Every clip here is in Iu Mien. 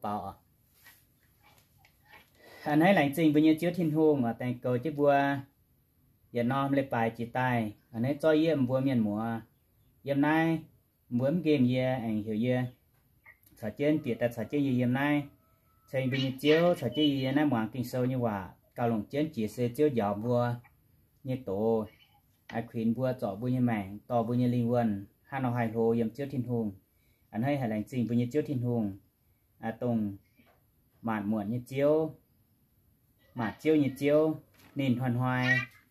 baaux oc. A'hneiv laengz zingh mbuo nyei Ziouv Tin-Hungh oc, dengx goux jienv mbuo yietc norm leiz-baaix jiex daaih. A'hneiv zorqv yiem mbuo mienh muoz yiem naaiv, mbuo mv nqemh yie aengx heuc yie caux jienv bieqc daaih caux jienv yie yiem naaiv, ceng mbuo nyei Ziouv caux jienv yie yiem naaiv muangx Ging-Sou nyei waac gauh longc jienv jiex se Ziouv njaaux mbuo nyei doz, kuinx mbuo, zorc mbuo nyei maengc, dorh mbuo nyei lingh wuonh hnangv nor haih hlo yiem Ziouv Tin-Hungh. A'hneiv haiz laengz zingh mbuo nyei Ziouv Tin-Hungh, dongh maanc muotc nyei Ziouv, maanc ziouv nyei Ziouv. Ninh hnoi-hnoi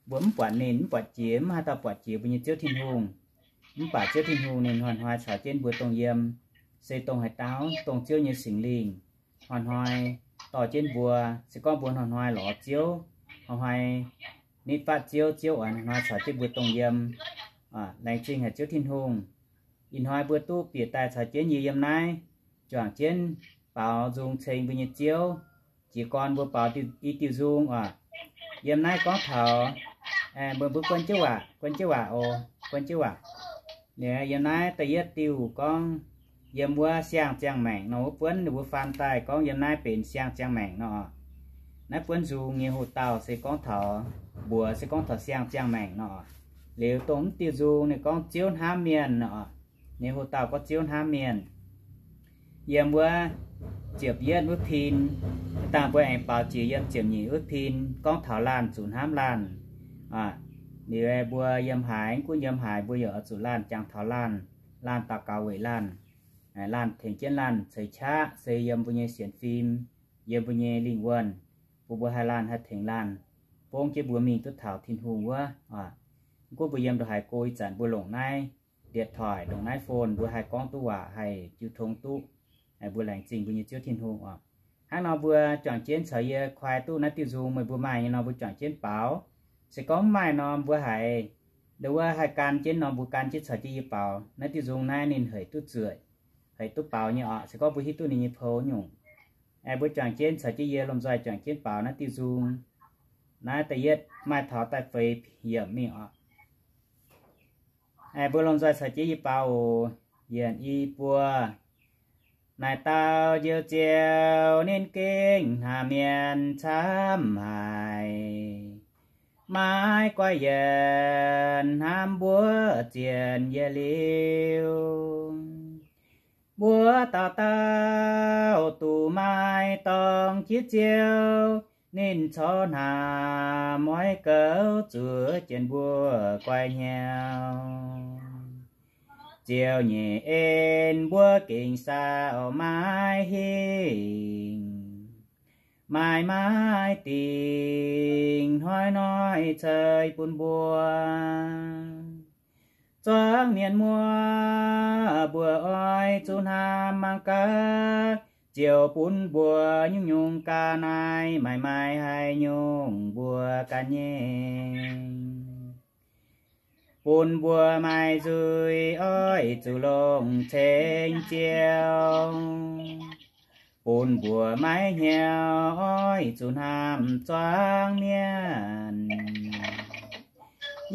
mbuo mv buatc ninh, mv buatc jiex, mv haaix dauh buatc jiex mbuo nyei Ziouv Tin-Hungh. Mv baac Ziouv Tin-Hungh ninh hnoi-hnoi caux jienv mbuo dongh yiem, se dongh haaix dauh, dongh Ziouv nyei Singx Lingh hnoi-hnoi dorh jienv mbuo. Se gorngv mbuo hnoi-hnoi lorz Ziouv, hnoi-hnoi nitv fatv Ziouv, Ziouv oix hnoi-hnoi caux jienv mbuo dongh yiem. Laengz zingh haic Ziouv Tin-Hungh. Ih hnoi mbuo duqv bieqc daaih caux jienv yie yiem naaiv, juangc jienv baaux nzung ceng mbuo nyei Ziouv. Jiez gorn mbuo baaux i diuh nzung oc. Yiem naaiv gorngv taux, mbuo, mbuo guon jienv waac, guon jienv waac oc, guon jienv waac. Liuz yiem naaiv da'yietv diuh gorngv, yiem wuov siang-ziangh maengc nor, wuov buonv ninh mbuo faan daaih gorngv yiem naaiv benx siang-ziangh maengc nor. Naaiv buonv nzung nyei hoc-dauh se gorngv taux, mbuox se gorngv taux siang-ziangh maengc nor. Liuz dongh mv diuh nzung ninh gorngv Ziouv hnamv mienh nor. Ninh hoc-dauh gorngv Ziouv hnamv mienh. Yiem wuov ziepc yietv wuov pin, dangh mbuo aengx baaux jiex yiem ziepc nyeic wuov pin gorngv taux laanh zuqc hnamv laanh. Liuz mbuo yiem haaix, gunv yiem haaix, mbuo yaac oix zuqc laanh jangx taux laanh, laanh daux gaux weic laanh, laanh tengx jienv laanh ceix qaqv, se yiem mbuo nyei sienx fim, yiem mbuo nyei lingh wuonh, bun mbuo haih laanh haih tengx laanh, bongv jienv mbuo mingh duqv taux Tin-Hungh wuov. Gunv mbuo yiem ndongc haaix go, ih zanc mbuo longc naaiv điện thoại, longc naaiv phone, mbuo haih gorngv duqv waac, haih jiu tong duqv. Mbuo laengz zingh mbuo nyei Ziouv Tin-Hungh oc. Hnangv nor mbuo juangc jienv caux yie koi duqv naaiv diuh nzung meih mbuo maaih nyei nor mbuo juangc jienv baaux. Se gorngv mv maaih nor mbuo haiz, ndongc wuov haih gan jienv nor mbuo gan jienv caux jienv yie baaux. Naaiv diuh nzung naaiv ninh hec duqv zuoqc, hec duqv baaux nyei oc. Se gorngv mbuo hiuv duqv ninh nyei pou nyungc, mbuo juangc jienv caux jienv yie lomh nzoih juangc jienv baaux naaiv diuh nzung. Naaiv da'yietv maaih taux da'feix yiemc mingh oc. Mbuo lomh nzoih caux jienv yie baaux oc. Yietc, i, buo. Naaic dauh Njoux Ziouv ninh gengh hnamv mienh camv haic, maiv goiv yienc hnamv mbuo zien yietc liuz. Mbuo dauh dauh duqv maiv dorngx jiex Ziouv, ninh corc hnamv oix goux zuov jienv mbuo goiv hnyouv. Ziouv nyei en mbuo gengh saauc maiv hingh, maaih maiv dingc, hnoi-hnoi ceix bun mbuo. Zuangx mienh muoz mbuo oix zuqc hnamv mangc gaax, Ziouv bun mbuo nyungc-nyungc ga'naaiv, maaih maaih haaix nyungc mbuo ganh nyei. Bun mbuo maaih nzuih oix zuqc longc ceng Ziouv, bun mbuo maiv hnyouv oix zuqc hnamv zuangx mienh.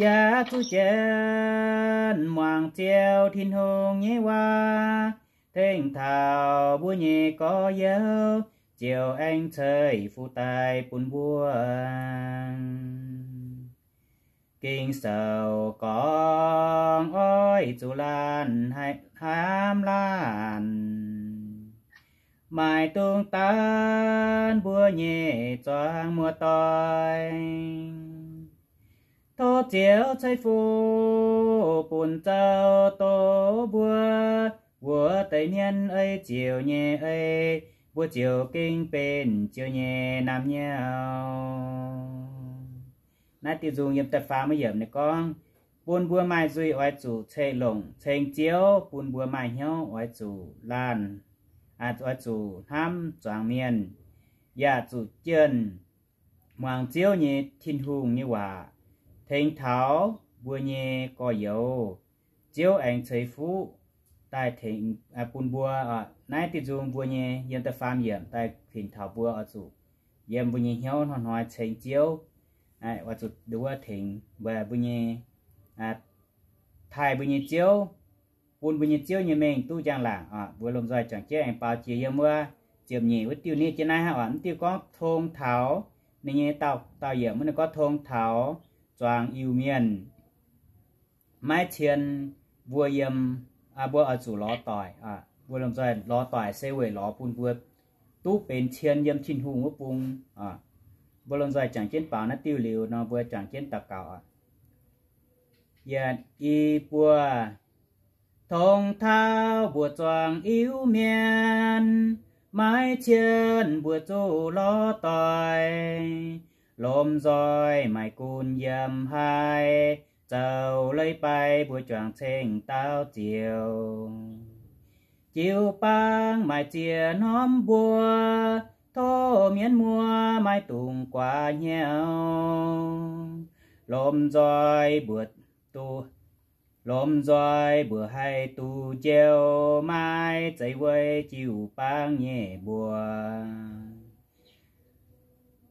Yaac zuqc jienv muangx Ziouv Tin-Hungh nyei waac, tengx taux mbuo nyei gorx-youz, Ziouv aengx ceix fuqv daaih bun mbuo. Ging-Sou gorngv oix zuqc laanh hnamv laanh, maiv dungx daanv mbuo nyei zuangx muoz-doic. Tov Ziouv ceix fuqv bun zoux doz mbuo wuov deix mienh ei Ziouv nyei ei, mbuo ziouc gengh benx Ziouv nyei naamh nyouz. Naaiv diuh nzung yiem da'faam yiemc ninh gorngv, bun mbuo maaih nzuih oix zuqc ceix longc ceng Ziouv, bun mbuo maaih hnyouv oix zuqc laanh, oix zuqc hnamv zuangx mienh, yaac zuqc jienv muangx Ziouv nyei, Tin-Hungh nyei waac, tengx taux mbuo nyei gorx-youz, Ziouv aengx ceix fuqv daaih tengx, bun mbuo. Naaiv diuh nzung mbuo nyei yiem da'faam yiemc daaih tengx taux mbuo oix zuqc yiem mbuo nyei hnyouv hnoi-hnoi ceng Ziouv, oix zuqc nduov tengx mbuo nyei, taaih mbuo nyei Ziouv, bun mbuo nyei Ziouv nyei mengh duqv njang-laangc oc. Mbuo lomh nzoih juangc jienv aengx baaux jiex yiem wuov ziepc nyeic wuov diuh ninh jiex naaiv hnangv oc. Mv diuh gorngv tong taux, ninh nyei daauh, daauh yiemc wuov ninh gorngv tong taux zuangx Iu-Mienh maiv cien, mbuo yiem, mbuo oix zuqc lorz doic. Mbuo lomh nzoih lorz doic se weic lorz bun mbuo duqv benx cien yiem Tin-Hungh wuov bung. Mbuo lomh nzoih jangx jienv baaux naaiv diuh liuz nor, mbuo jangx jienv daux gaux. Yietc i buo. Tong taux mbuo zuangx Iu-Mienh maiv cien mbuo zuqc lorz doic, lomh nzoih maaih gunv yiem haaix, zoux leiz-baaix mbuo juangc ceng dauh ziouc. Jiu-baang maaih ziex norm mbuox, tov mienh muoz maiv dungx guaax hnyouv. Lomh nzoih mbuo duqv, lomh nzoih mbuo haih duqv njoux, maiv zeiz weic jiu-baang nyei mbuox.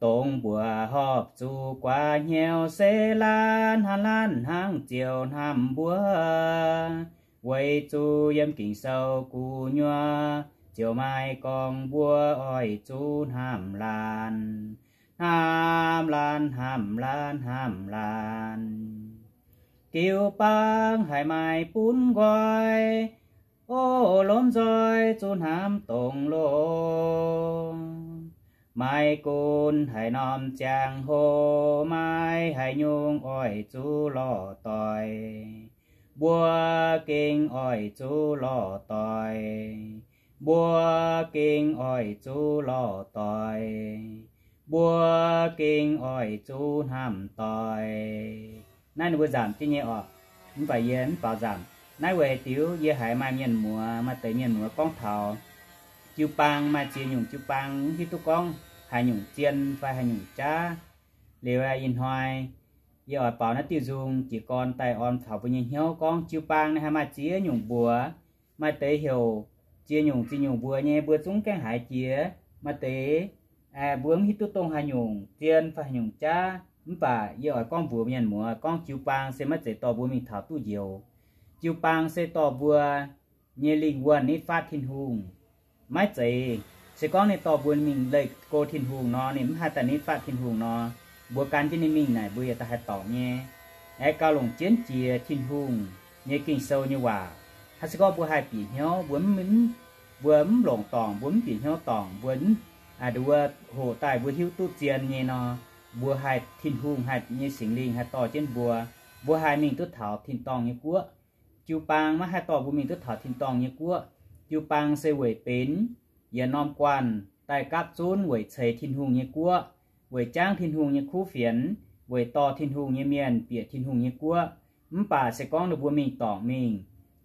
Dongh mbuo horpc zuqc guaax hnyouv se laanh hnangv, laanh hnangv ziouc hnamv mbuo, weic zuqc yiem Ging-Sou gu'nyuoz ziouc maaih gorngv mbuo oix zuqc hnamv laanh, hnamv laanh, hnamv laanh, hnamv laanh. Jiu-baang haih maaih bun nqoi, o lomh nzoih zuqc hnamv dongh loz. Maiv gunv haaix norm ziangh hoc, maiv haaix nyungc oix zuqc lorz doic, mbuo gengh oix zuqc lorz doic, mbuo gengh oix zuqc lorz doic, mbuo gengh oix zuqc hnamv doic. Naaiv ninh mbuo nzamc jienv nyei oc. Mv baac yie mv faaux nzamc. Naaiv weic haaix diuc? Yie haiz maaih mienh muoz, maaih deix mienh muoz gorngv taux jiu-baang, maaih ziex nyungc jiu-baang, mv hiuv duqv gorngv haaix nyungc zien fai haaix nyungc jaav. Liuz ih hnoi yie oix baaux naaiv diuh nzung jiez gorn daaih orn taux mbuo nyei hnyouv gorngv jiu-baang naaiv haih maaih ziex nyungc mbuox. Maaih deix heuc ziex nyungc ziex nyungc mbuox nyei, mbuo zungv gaengh haiz jiex. Maaih deix mbuo mv hiuv duqv dongh haaix nyungc zien fai haaix nyungc jaav. Mv baac yie oix gorngv mbuox mienh muoz gorngv jiu-baang se maiv zeiz dorh mbuo mingh taux duqv njoux. Jiu-baang se dorh mbuo nyei lingh wuonh nitv faatv Tin-Hungh. Maiv zeiz, se gorngv ninh dorh mbuo mingh leih go Tin-Hungh nor, ninh mv haih daaih nitv faatv Tin-Hungh nor, mbuo gan jienv ninh mingh naaic mbuo yaac daaih haih dorngc nyei. Aengx gauh longc jienv jiex Tin-Hungh nyei Ging-Sou nyei waac. Hnangv se gorngv mbuo haih bieqc hnyouv, mbuo mv, mbuo mv longc dorngc, mbuo mv bieqc hnyouv dorngc, mbuo mv, aa, nduov hoqc daaih mbuo hiuv duqv zien nyei nor, mbuo haih, Tin-Hungh haih, nyei Singx Lingh haih dorh jienv mbuo, mbuo haih mingh duqv taux tin-dorngh nyei guoqv. Jiu-baang maiv haih dorh mbuo mingh duqv taux tin-dorngh nyei guoqv. Jiu-baang se weic benx yietc norm guanh daaih gapv zunv weic ceix Tin-Hungh nyei guoqv, weic jangv Tin-Hungh nyei kuv fienx, weic dorh Tin-Hungh nyei mienh bieqc Tin-Hungh nyei guoqv. Mv baac se gorngv ninh mbuo mingh dorngc mingh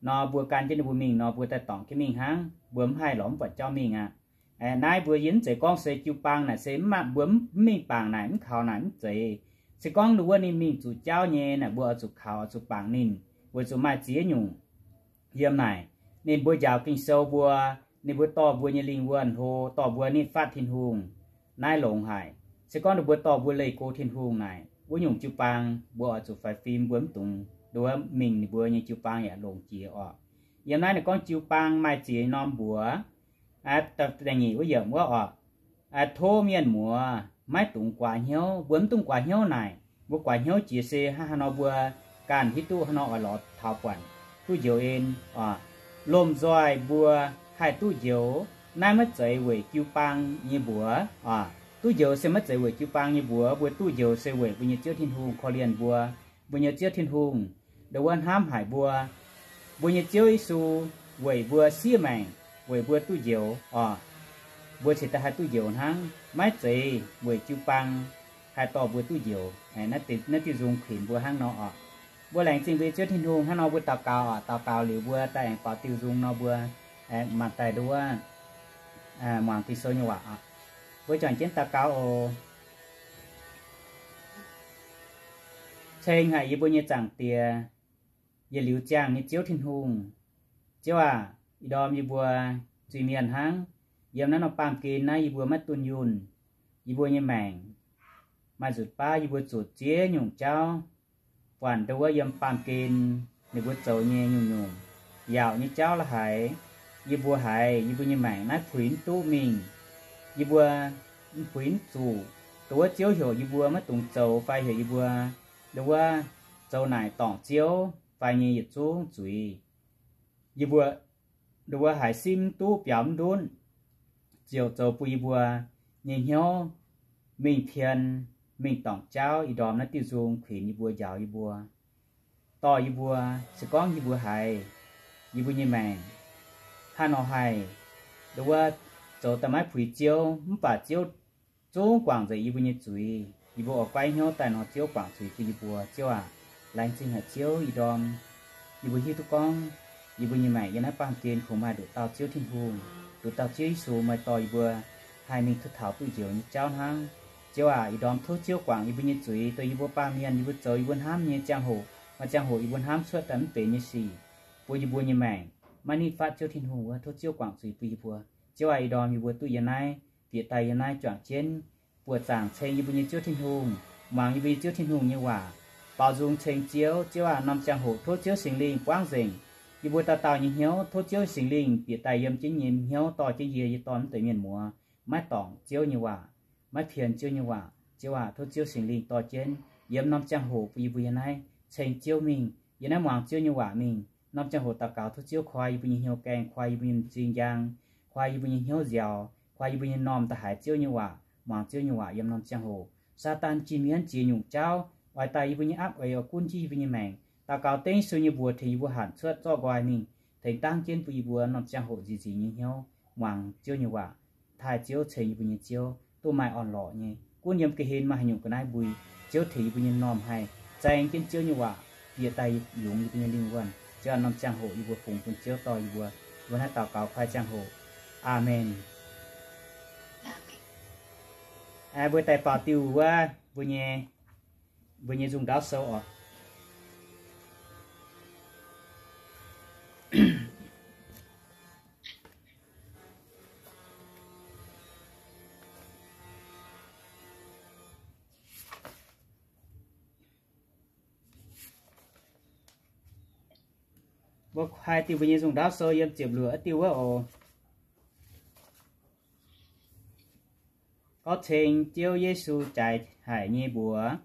nor, mbuo gan jienv ninh mbuo mingh nor, mbuo daaih dorngc jienv mingh hnangv, mbuo mv haih lorz mv buatc jauv mingh aqv. Naaiv mbuo yie mv zeiz gorngv se jiu-baang naaic se mv, mbuo mv mingh bangc naaic, mv kaux naaic, mv zeiz. Se gorngv ninh wuov ninh mingh zuqc jauv nyei naaic, mbuo oix zuqc kaux, oix zuqc bangc ninh, weic zuqc maaih ziex nyungc yiem naaic. Ninh mbuo njaaux Ging-Sou mbuo, ninh mbuo dorh mbuo nyei lingh wuonh hlo, dorh mbuo nitv faatv Tin-Hungh, naaiv longx haic. Se gorngv ninh mbuo dorh mbuo leih go Tin-Hungh naaic, wuov nyungc jiu-baang mbuo oix zuqc faix fim, mbuo mv dungx nduov mingh ninh mbuo nyei jiu-baang yaac longc jiex oc. Yiem naaiv ninh gorngv jiu-baang maaih ziex norm mbuox. Da'nyeic wuov yiemc wuov oc. Tov mienh muoz maiv dungx guaax hnyouv. Mbuo mv dungx guaax hnyouv naaic, mbuo guaax hnyouv jiex se hnangv haaix nor mbuo ganh hiuv duqv haaix nor oix lorz taux buatc duqv njoux en oc. Lomh nzoih mbuo haih duqv njoux, naaiv maiv zeiz weic jiu-baang nyei mbuox oc. Duqv njoux se maiv zeiz weic jiu-baang nyei mbuox. Mbuo duqv njoux se weic mbuo nyei Ziouv Tin-Hungh korv-lienh mbuo, mbuo nyei Ziouv Tin-Hungh nduov hnamv haic mbuo, mbuo nyei Ziouv Yesu weic mbuo siev maengc, weic mbuo duqv njoux oc. Mbuo cingx daaih haih duqv njoux hnangv, maiv zeiz weic jiu-baang haih dorh mbuo duqv njoux. Naaiv diuh nzung kuinx mbuo hnangv nor oc. Mbuo laengz zingh mbuo nyei Ziouv Tin-Hungh. Hnangv nor mbuo daux gaux oc. Daux gaux liuz mbuo daaih aengx baaux diuh nzung nor mbuo aengx maaih daaih nduov muangx Ging-Sou nyei waac oc. Mbuo juangc jienv daux gaux oc. Ceng haic yie mbuo nyei Zaangc Diex, yietc liuz ziangh nyei Ziouv Tin-Hungh. Ziouv aac, ih ndorm yie mbuo zuiz-mienh hnangv. Yiem naaiv norm baamh gen naaiv yie mbuo maiv dunh yunh. Yie mbuo nyei maengc maaih nzutc baav yie mbuo zuotc ziex nyungc jauv, buatc nduov yiem baamh gen ninh mbuo zoux nyei nyungc-nyungc yaauc nyei jauv la'haiz, yie mbuo haiz yie mbuo nyei maengc naaiv puix mv duqv mingh. yie mbuo mv puix mv zuqc, dongh wuov Ziouv heuc yie mbuo maiv dungx zoux fai heuc yie mbuo dongh wuov zoux naaic dorngc Ziouv fai nyei yietc zungv zuiz. Yie mbuo dongh wuov haiz simv mv duqv biaux mv ndutv, ziouc zoux bun yie mbuo nyei hnyouv mingh pien, mingh dorngc jauv. Ih ndorm naaiv diuh nzung kuinx yie mbuo, njaaux yie mbuo, dorh yie mbuo, se gorngv yie mbuo haiz yie mbuo nyei maengc hnangv nor haih dongh wuov zoux daaih maiv puix Ziouv, mv baac Ziouv zungv guangc nzengc yie mbuo nyei zuiz. Yie mbuo oix goiv hnyouv daaih nor Ziouv guangc zuiz bun yie mbuo. Ziouv aac, laengz zingh haic Ziouv. Ih ndorm yie mbuo hiuv duqv gorngv yie mbuo nyei maengc yiem naaiv baamh gen kungx maaih nduqc dauh Ziouv Tin-Hungh, nduqc dauh Ziouv Yesu maaih dorh yie mbuo haih mingh duqv taux duqv njoux nyei jauv hnangv. Ziouv aac, ih ndorm tov Ziouv guangc yie mbuo nyei zuiz. Dongh yie mbuo baamh mienh, yie mbuo zoux yie mbuo hnamv nyei ziangh hoc, maaih ziangh hoc yie mbuo hnamv cuotv daaih mv benx nyei sic bun yie mbuo nyei maengc maiv nitv fatv Ziouv Tin-Hungh wuov, tov Ziouv guangc zuiz bun yie mbuo. Ziouv aac, ih ndorm yie mbuo duqv yiem naaiv, bieqc daaih yiem naaiv juangc jienv buoqc zaangc ceng yie mbuo nyei Ziouv Tin-Hungh, muangx yie mbuo nyei Ziouv Tin-Hungh nyei waac, baaux nzung ceng Ziouv. Ziouv aac, norm ziangh hoc tov Ziouv Singx Lingh buangv nzengc yie mbuo dauh dauh nyei hnyouv. Tov Ziouv Singx Lingh bieqc daaih yiem jienv nyei hnyouv, dorh jienv yie, yie dorh mv deix mienh muoz maiv dorngc Ziouv nyei waac, maiv pien Ziouv nyei waac. Ziouv aac, tov Ziouv Singx Lingh dorh jienv yiem norm ziangh hoc bun yie mbuo yiem naaiv ceng Ziouv mingh, yiem naaiv muangx Ziouv nyei waac mingh. Norm ziangh hoc daux gaux tov Ziouv koi yie mbuo nyei hnyouv gaengh, koi yie mbuo nyei m'zing njang, koi yie mbuo nyei hnyouv nziaaux, koi yie mbuo nyei m'normh da'haiz Ziouv nyei waac, muangx Ziouv nyei waac yiem norm ziangh hoc. Saadaan jin mienv ziex nyungc jauv oix daaih yie mbuo nyei apv eix, oix gunv jienv yie mbuo nyei maengc. Daux gaux dengv Yesu nyei mbuox tengx yie mbuo hanc cuotv zorqv nqoi mingh, tengx dangv jienv bun yie mbuo norm ziangh hoc nziex nziex nyei hnyouv muangx Ziouv nyei waac, taaih Ziouv ceng yie mbuo nyei Ziouv duqv maaih orn-lorqc nyei. Gunv yiem ga'hlen maaih haaix nyungc ga'naaiv mbui, Ziouv tengx yie mbuo nyei m'normh haih zaeng jienv Ziouv nyei waac bieqc daaih yungz yie mbuo nyei lingh wuonh. Ziouv aac, norm ziangh hoc yie mbuo fungx bun Ziouv dorh yie mbuo. Mbuo naaiv daux gaux koi ziangh hoc. Aamen. Mbuo daaih baaux diuh wuov mbuo nyei, mbuo nyei nzung ndaauv sou oc. Mbuo koi diuh mbuo nyei nzung ndaauv sou yiem ziepc luoqc diuh wuov oc. Gorngv ceng Ziouv Yesu jaaix haic nyei mbuox.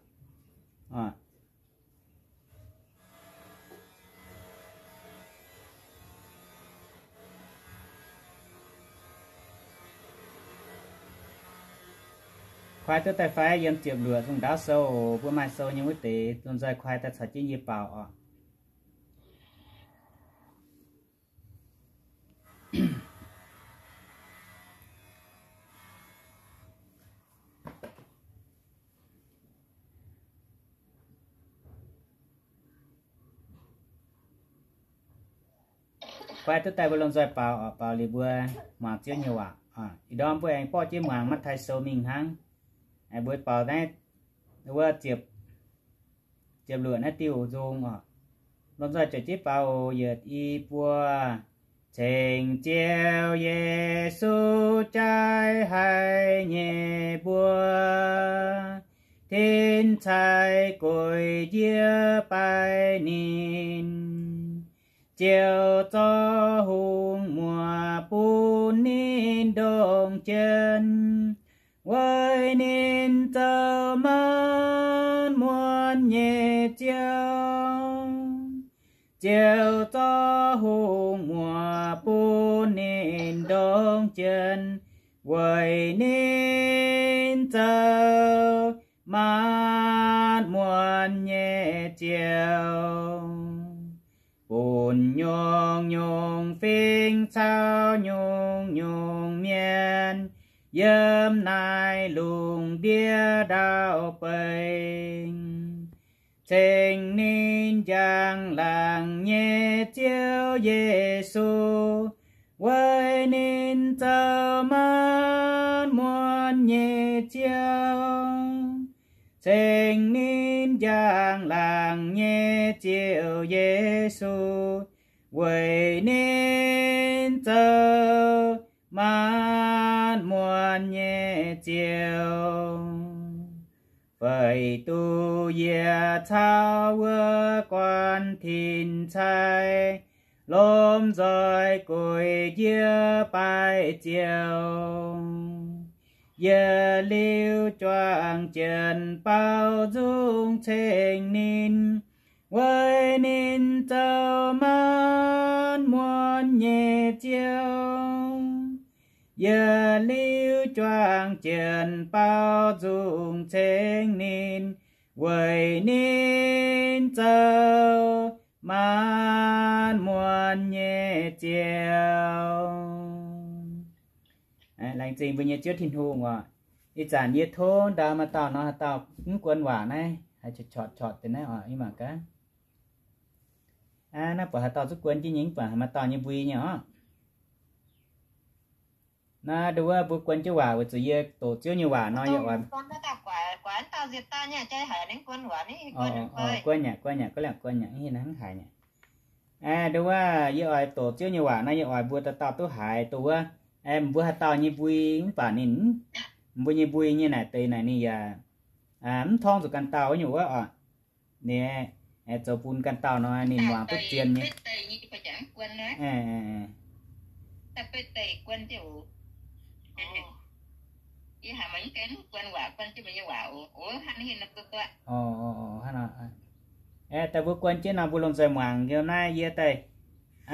Koi duqv daaih fai? Yiem ziepc luoqc nzung ndaauv sou, mbuo maaih sou nyei wuov deix, lomh nzoih koi daaih caux jienv yie baaux oc. Fai duqv daaih mbuo lomh nzoih baaux oc, baaux liuz mbuo muangx Ziouv nyei waac. Ih ndorm mbuo aengx borqv jienv muangx Matv^tai Sou mingh hnangv. Mbuo baaux naaiv wuov ziepc, ziepc luoqc naaiv diuh nzung oc. Lomh nzoih ziouc jienv baaux oc. Yietc, i, buo. Ceng Ziouv Yesu jaaix haic nyei mbuox, tin-cai gueix njiec baaix ninh, Ziouv zorqv hungh muoc bun ninh ndongc jienv, weic ninh zoux maanc muonc nyei Ziouv. Ziouv zorqv hungh muoc bun ninh ndongc jienv, weic ninh zoux maanc muonc nyei Ziouv. Bun nyungc-nyungc fingx caux nyungc-nyungc mienh yiem naaiv lungh ndiev ndau-beih ceng ninh njang-laangc nyei Ziouv Yesu, weic ninh zoux maanc muonc nyei Ziouv. Ceng ninh njang-laangc nyei Ziouv Yesu, weic ninh zoux maanc muonc nyei Ziouv. Feix duqv yie caux wuov guanh tin-cai lomh nzoih gueix njiec baaix Ziouv. Yietc liuz juangc jienv baaux nzung ceng ninh, weic ninh zoux maanc muonc nyei Ziouv. Yietc liuz juangc jienv baaux nzung ceng ninh, weic ninh zoux maanc muonc nyei Ziouv. Laengz zingh mbuo nyei Ziouv Tin-Hungh oc. Ih zanc yie tov ndau maaih dauh nor, haaix dauh mv guon waac naaiv, haaix corc corc deix naaiv oc, yie mangc gaax. Naaiv buatc haaix dauh zuqv guon jienv nyei, mv baac haaix maaih dauh nyei mbui nyei oc. Naaiv nduov wuov mbuo guon jienv waac weic zuqc yie doqc Ziouv nyei waac nor yie oix, guon yaac guon yaac guon yaac guon yaac mv haiz nyei. Nduov wuov yie oix doqc Ziouv nyei waac nor yie oix mbuo dauh dauh duqv haiz dongh wuov, mbuo haaix dauh nyei mbui mv baac ninh, mbuo nyei mbui nyei naaic deix naaic ninh yaac mv torngv zuqc ganh dauh wuov nyungc wuov oc. Ninh zoux bun ganh dauh nor ninh muangx duqv zien nyei. Daaih mbuo guon jienv nor mbuo lomh nzoih muangx liuz naaiv yie daaih,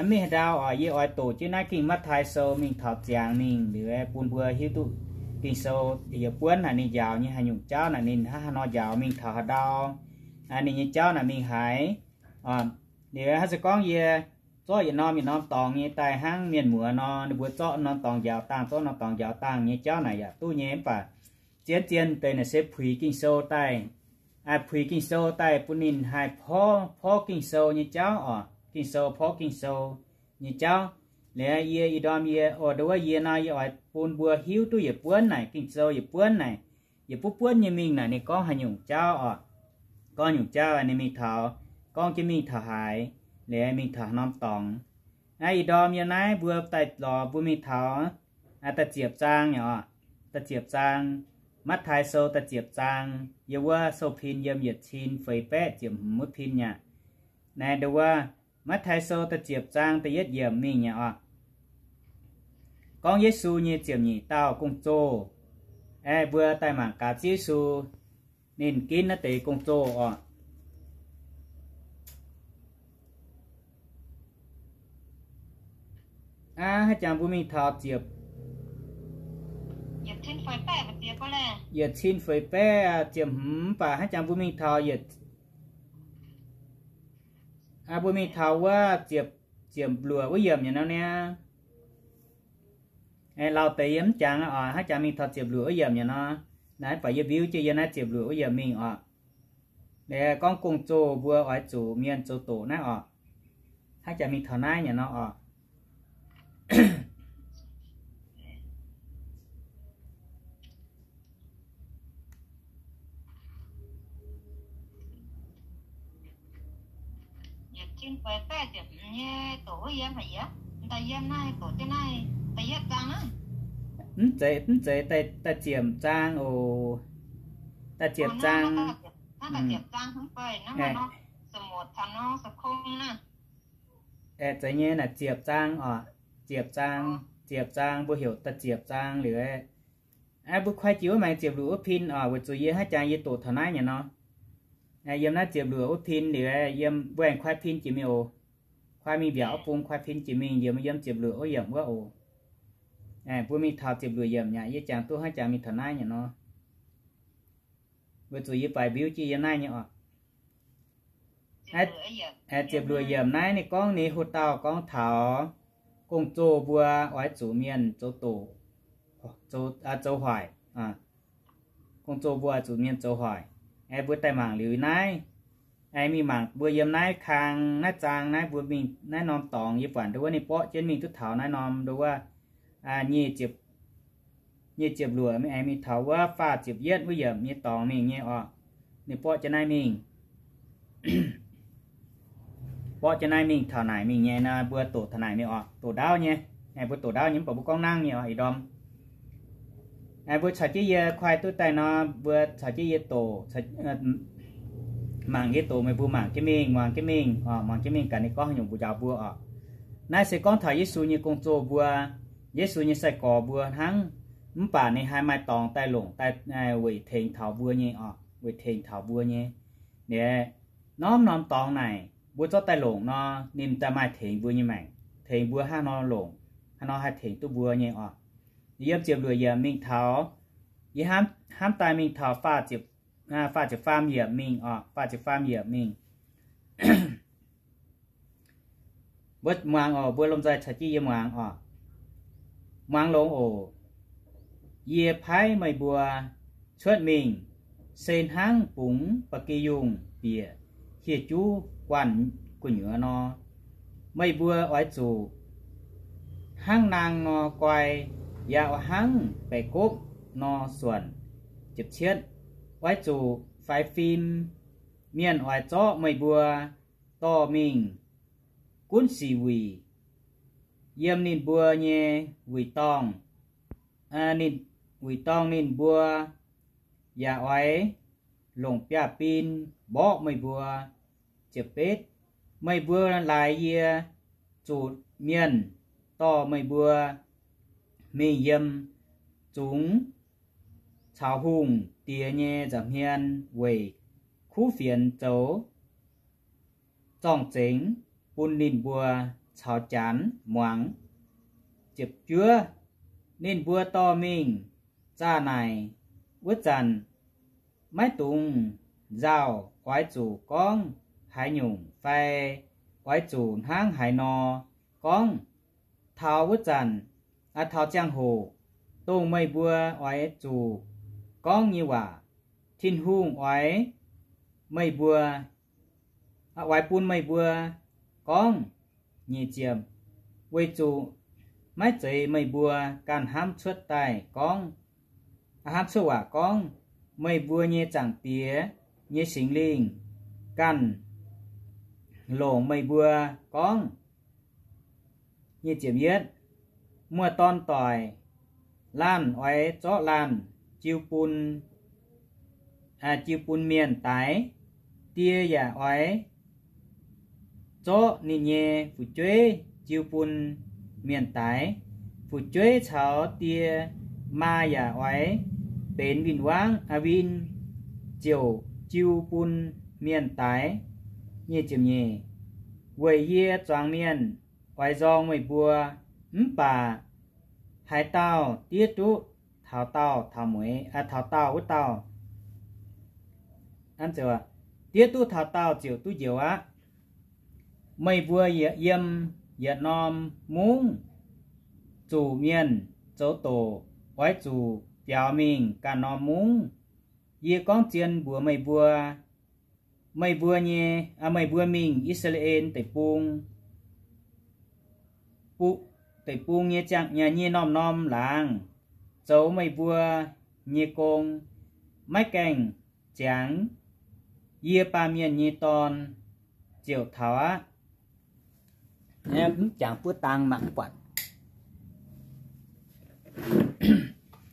mingh haaix ndau oc, yie oix doqc jienv naaiv Ging Matv^taai Sou mingh taux ziangx mingh liuz bun mbuo hiuv duqv Ging-Sou yietc buonv naaic ninh njaaux nyei haaix nyungc jauv naaic ninh hnangv haaix nor njaaux mingh taux haaix ndau, ninh nyei jauv naaic mingh haaix. Liuz hnangv se gorngv yie zorqv yietc norm yietc norm dorngx nyei daaih hnangv mienh muoz nor, ninh mbuo zorqv norm dorngx njaaux dangh, zorqv norm dorngx njaaux dangh nyei jauv naaic yaac duqv nyei. Mv baac zien zien deix naaic se puix Ging-Sou daaih, puix Ging-Sou daaih bun ninh haih porv, porv Ging-Sou nyei jauv oc. Ging-Sou porv Ging-Sou nyei jauv. Liuz yie ih ndorm yie oix, nduov wuov yie nor yie oix bun mbuo hiuv duqv yietc buonv naaic Ging-Sou yietc buonv naaic, yietc buonv buonv nyei mingh naaic ninh gorngv haaix nyungc jauv oc. Gorngv nyungc jauv ninh mingh taux, gorngv jienv mingh taux haaix, liuz mingh taux norm dorngx. Naaiv ih ndorm yiem naaiv mbuo daaih lorz mbuo mingh taux da'ziepc zaang nyei oc. Da'ziepc zaang, Matv^taai Sou da'ziepc zaang, yiem wuov sou pin yiem yietc cin feix baeqv ziepc hmz wuov pin nyei. Naaiv nduov wuov, Matv^taai Sou da'ziepc zaang da'yietv yiemc mingh nyei oc. Gorngv Yesu nyei ziepc nyeic dauh gong-zoh. Aeqv, mbuo daaih mangc gaax Ziouv Yesu ninh ginv naaiv deix gong-zoh oc. Aa, haaix jangx mbuo mingh taux ziepc, yietc cin feix baeqv ziepc hmz, mv baac haaix jangx mbuo mingh taux yietc, mbuo mingh taux wuov ziepc, ziepc luoqc wuov yiemc nyei nor niaa. Lauh deix yie mv jangx oc, haaix jangx mingh taux ziepc luoqc wuov yiemc nyei nor. Naaiv baac yie mbiuv jienv yiem naaiv ziepc luoqc wuov yiemc mingh oc. Liuz gorngv gong-zoh mbuo oix zuqc mienh zoux doqc naaiv oc. Haaix jangx mingh taux naaiv nyei nor oc. Mv zeiz, mv zeiz da'yietv zaang, da'ziepc zaang oc. Da'ziepc zaang. Aeqv, zeiz nyei naaic ziepc zaang oc. Ziepc zaang, ziepc zaang mbuo heuc da'ziepc zaang liuz. Aeqv, mbuo kuaaiv jiex wuov maengx ziepc luoqc wuov pin oc, weic zuqc yie haaix jangx yie doqc taux naaiv nyei nor. Yiem naaiv ziepc luoqc wuov pin liuz, yiem mbuo aengx kuaaiv pin jiex mingh oc. Kuaaiv mingh mbiaauc wuov bung kuaaiv pin jiex mingh, yiem, yiem ziepc luoqc wuov yiemc wuov oc. Mbuo mingh taux ziepc luoqc yiemc aqv, yie jangx duqv haaix jangx mingh taux naaiv nyei nor. Weic zuqc yie baaix mbiuv jienv yiem naaiv nyei oc. Ziepc luoqc yiemc naaiv ninh gorngv ninh hoc dauh gorngv taux gong-zoh mbuo oix zuqc mienh zoux doqc, zoux hoic. Gong-zoh mbuo oix zuqc mienh zoux hoic. Aeqv, mbuo daaih mangc liuz naaiv, aengx mingh mangc mbuo yiem naaiv kang naaiv zaang naaiv, mbuo mingh naaiv norm dorngx yie buatc nduov wuov ninh borqv jienv mingh duqv taux naaiv norm nduov wuov, nyic ziepc luoqc aengx mingh taux wuov faah ziepc yietv wuov yiemc nyei dorngx mingh nyei oc. Ninh borqv jienv naaiv mingh, borqv jienv naaiv mingh taux naaic mingh nyei nor, mbuo doqc taux naaic mingh oc. Doqc ndaauv nyei, mbuo doqc ndaauv nyei mv baac mbuo gorngv nangv nyei oc, ih ndorm. Mbuo caux jienv yie kuaaiv duqv daaih nor, mbuo caux jienv yie doqc, mangc yie doqc meih mbuo mangc jienv mingh, muangx jienv mingh oc, muangx jienv mingh gaax ninh gorngv haaix nyungc mbuox njaaux mbuo oc. Naaiv se gorngv taux Yesu nyei gong-zoh mbuo, Yesu nyei sai-gorx mbuo hnangv. Mv baac ninh haih maaih dorngx daaih longc daaih weic tengx taux mbuo nyei oc, weic tengx taux mbuo nyei. Ninh norm-norm dorngx naaic mbuo zorqv daaih longc nor, ninh daaih maaih tengx mbuo nyei maengc, tengx mbuo hnangv nor longc, hnangv nor haih tengx duqv mbuo nyei oc. Yiem ziepc luoqc yiemc mingh taux, yie hnamv, hnamv daaih mingh taux faah ziepc, faah ziepc faam yiemc mingh oc, faah ziepc faam yiemc mingh. Mbuo muangx oc, mbuo lomh nzoih caux jienv yie muangx oc. Muangx longx oc. Yie paaiv meih mbuo cuotv mingh se hnangv bungx ba'gi yungh bieqc hieh juv guanh gu'nyuoz nor. Meih mbuo oix zuqc hnangv naang nor guai, yaac oix hnangv baeqc gopv nor suonc. Oix zuqc faix fim. Mienh oix zorqv meih mbuo dorh mingh gunv sic wuic yiem ninh mbuo nyei wuic dorngh, ninh, wuic dorngh ninh mbuo yaac oix longc biaav-bin mborqv meih mbuo. Meih mbuo laaix yie zuqc mienh dorh meih mbuo mingh yiem zungx caux hungh diex nyei nza'hmien weic kuv fienx zoux zorng-zengx bun ninh mbuo caux janx muangx. Ziepc juov, ninh mbuo dorh mingh zaah naaic wuov zanc, maiv dungx nzauh oix zuqc gorngv haaix nyungc fai oix zuqc hnangv haaix nor gorngv. Taux wuov zanc, taux ziangh hoc dongh meih mbuo oix zuqc gorngv nyei waac, Tin-Hungh oix meih mbuo, oix bun meih mbuo gorngv. Nyic ziepc, weic zuqc maiv zeiz meih mbuo ganh hnamv cuotv daaih gorngv, hnamv cuotv waac gorngv, meih mbuo nyei Zaangc Diex nyei Singx Lingh ganh longc meih mbuo gorngv. Nyic ziepc yietv, muoz-dorn-doic laanh oix zorqv laanh jiu bun, jiu bun mienh daix. Die yaac oix zorqv ninh nyei fu'jueiv jiu bun mienh daix. Fu'jueiv caux die maa yaac oix benx win-wangv, win ziouc jiu bun mienh daix. Nyic ziepc nyeic, weic yie zuangx mienh oix nzorng meih mbuo, mv baac haaix dauh diev duqv taux daauh taux mueiz, taux daauh wuov dauh, diev duqv taux daauh ziouc duqv njoux aqv. Meih mbuo yiem yietc norm mungv zuqc mienh zoux doqc, oix zuqc biaux mingh ganh norm mungv. Yie gorngv zien mbuox meih mbuo, meih mbuo nyei, meih mbuo mingh I^saa^laa^en Deic-Bung, Deic-Bung nyei ziangh, nyei norm-norm laangz zoux meih mbuo nyei gong, maiv gaengh ziangx yie, Baamh Mienh nyei Dorn, ziouc taux aqv. Mv jangx buov dang mangc buatc.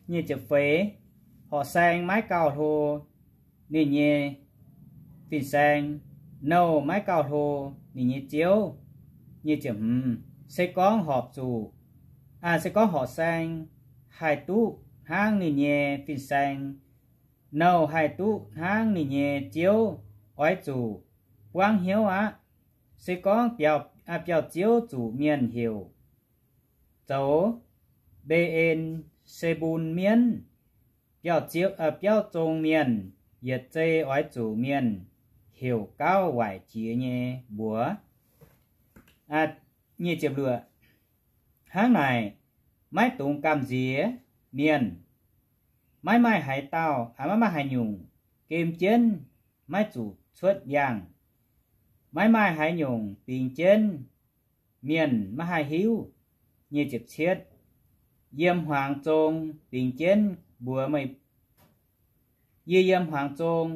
Nyic ziepc feix, horqc saeng maiv gauh hlo ninh nyei fin-saeng, nouh maiv gauh hlo ninh nyei ziouv. Nyic ziepc hmz, se gorngv horpc zuqc, se gorngv horqc saeng haih duqv hnangv ninh nyei fin-saeng, nouh haih duqv hnangv ninh nyei ziouv, oix zuqc buangv hnyouv aqv. Se gorngv biauv-ziouv zuqc mienh heuc zoux Mbe^en Mienv, biauv-zong mienh yietc zei oix zuqc mienh heuc gauv waaic jiex nyei mbuox. Hnangv naaic, maiv dungx gamh nziex mienh. Maiv maaih haaix dauh, maiv maaih haaix nyungc gem jienv maiv zuqc cuotv yangh. Maiv maaih haaix nyungc bingx jienv mienh maiv haih hiuv. Yiem hmuangx zong bingx jienv mbuox meih, yie yiem hmuangx zong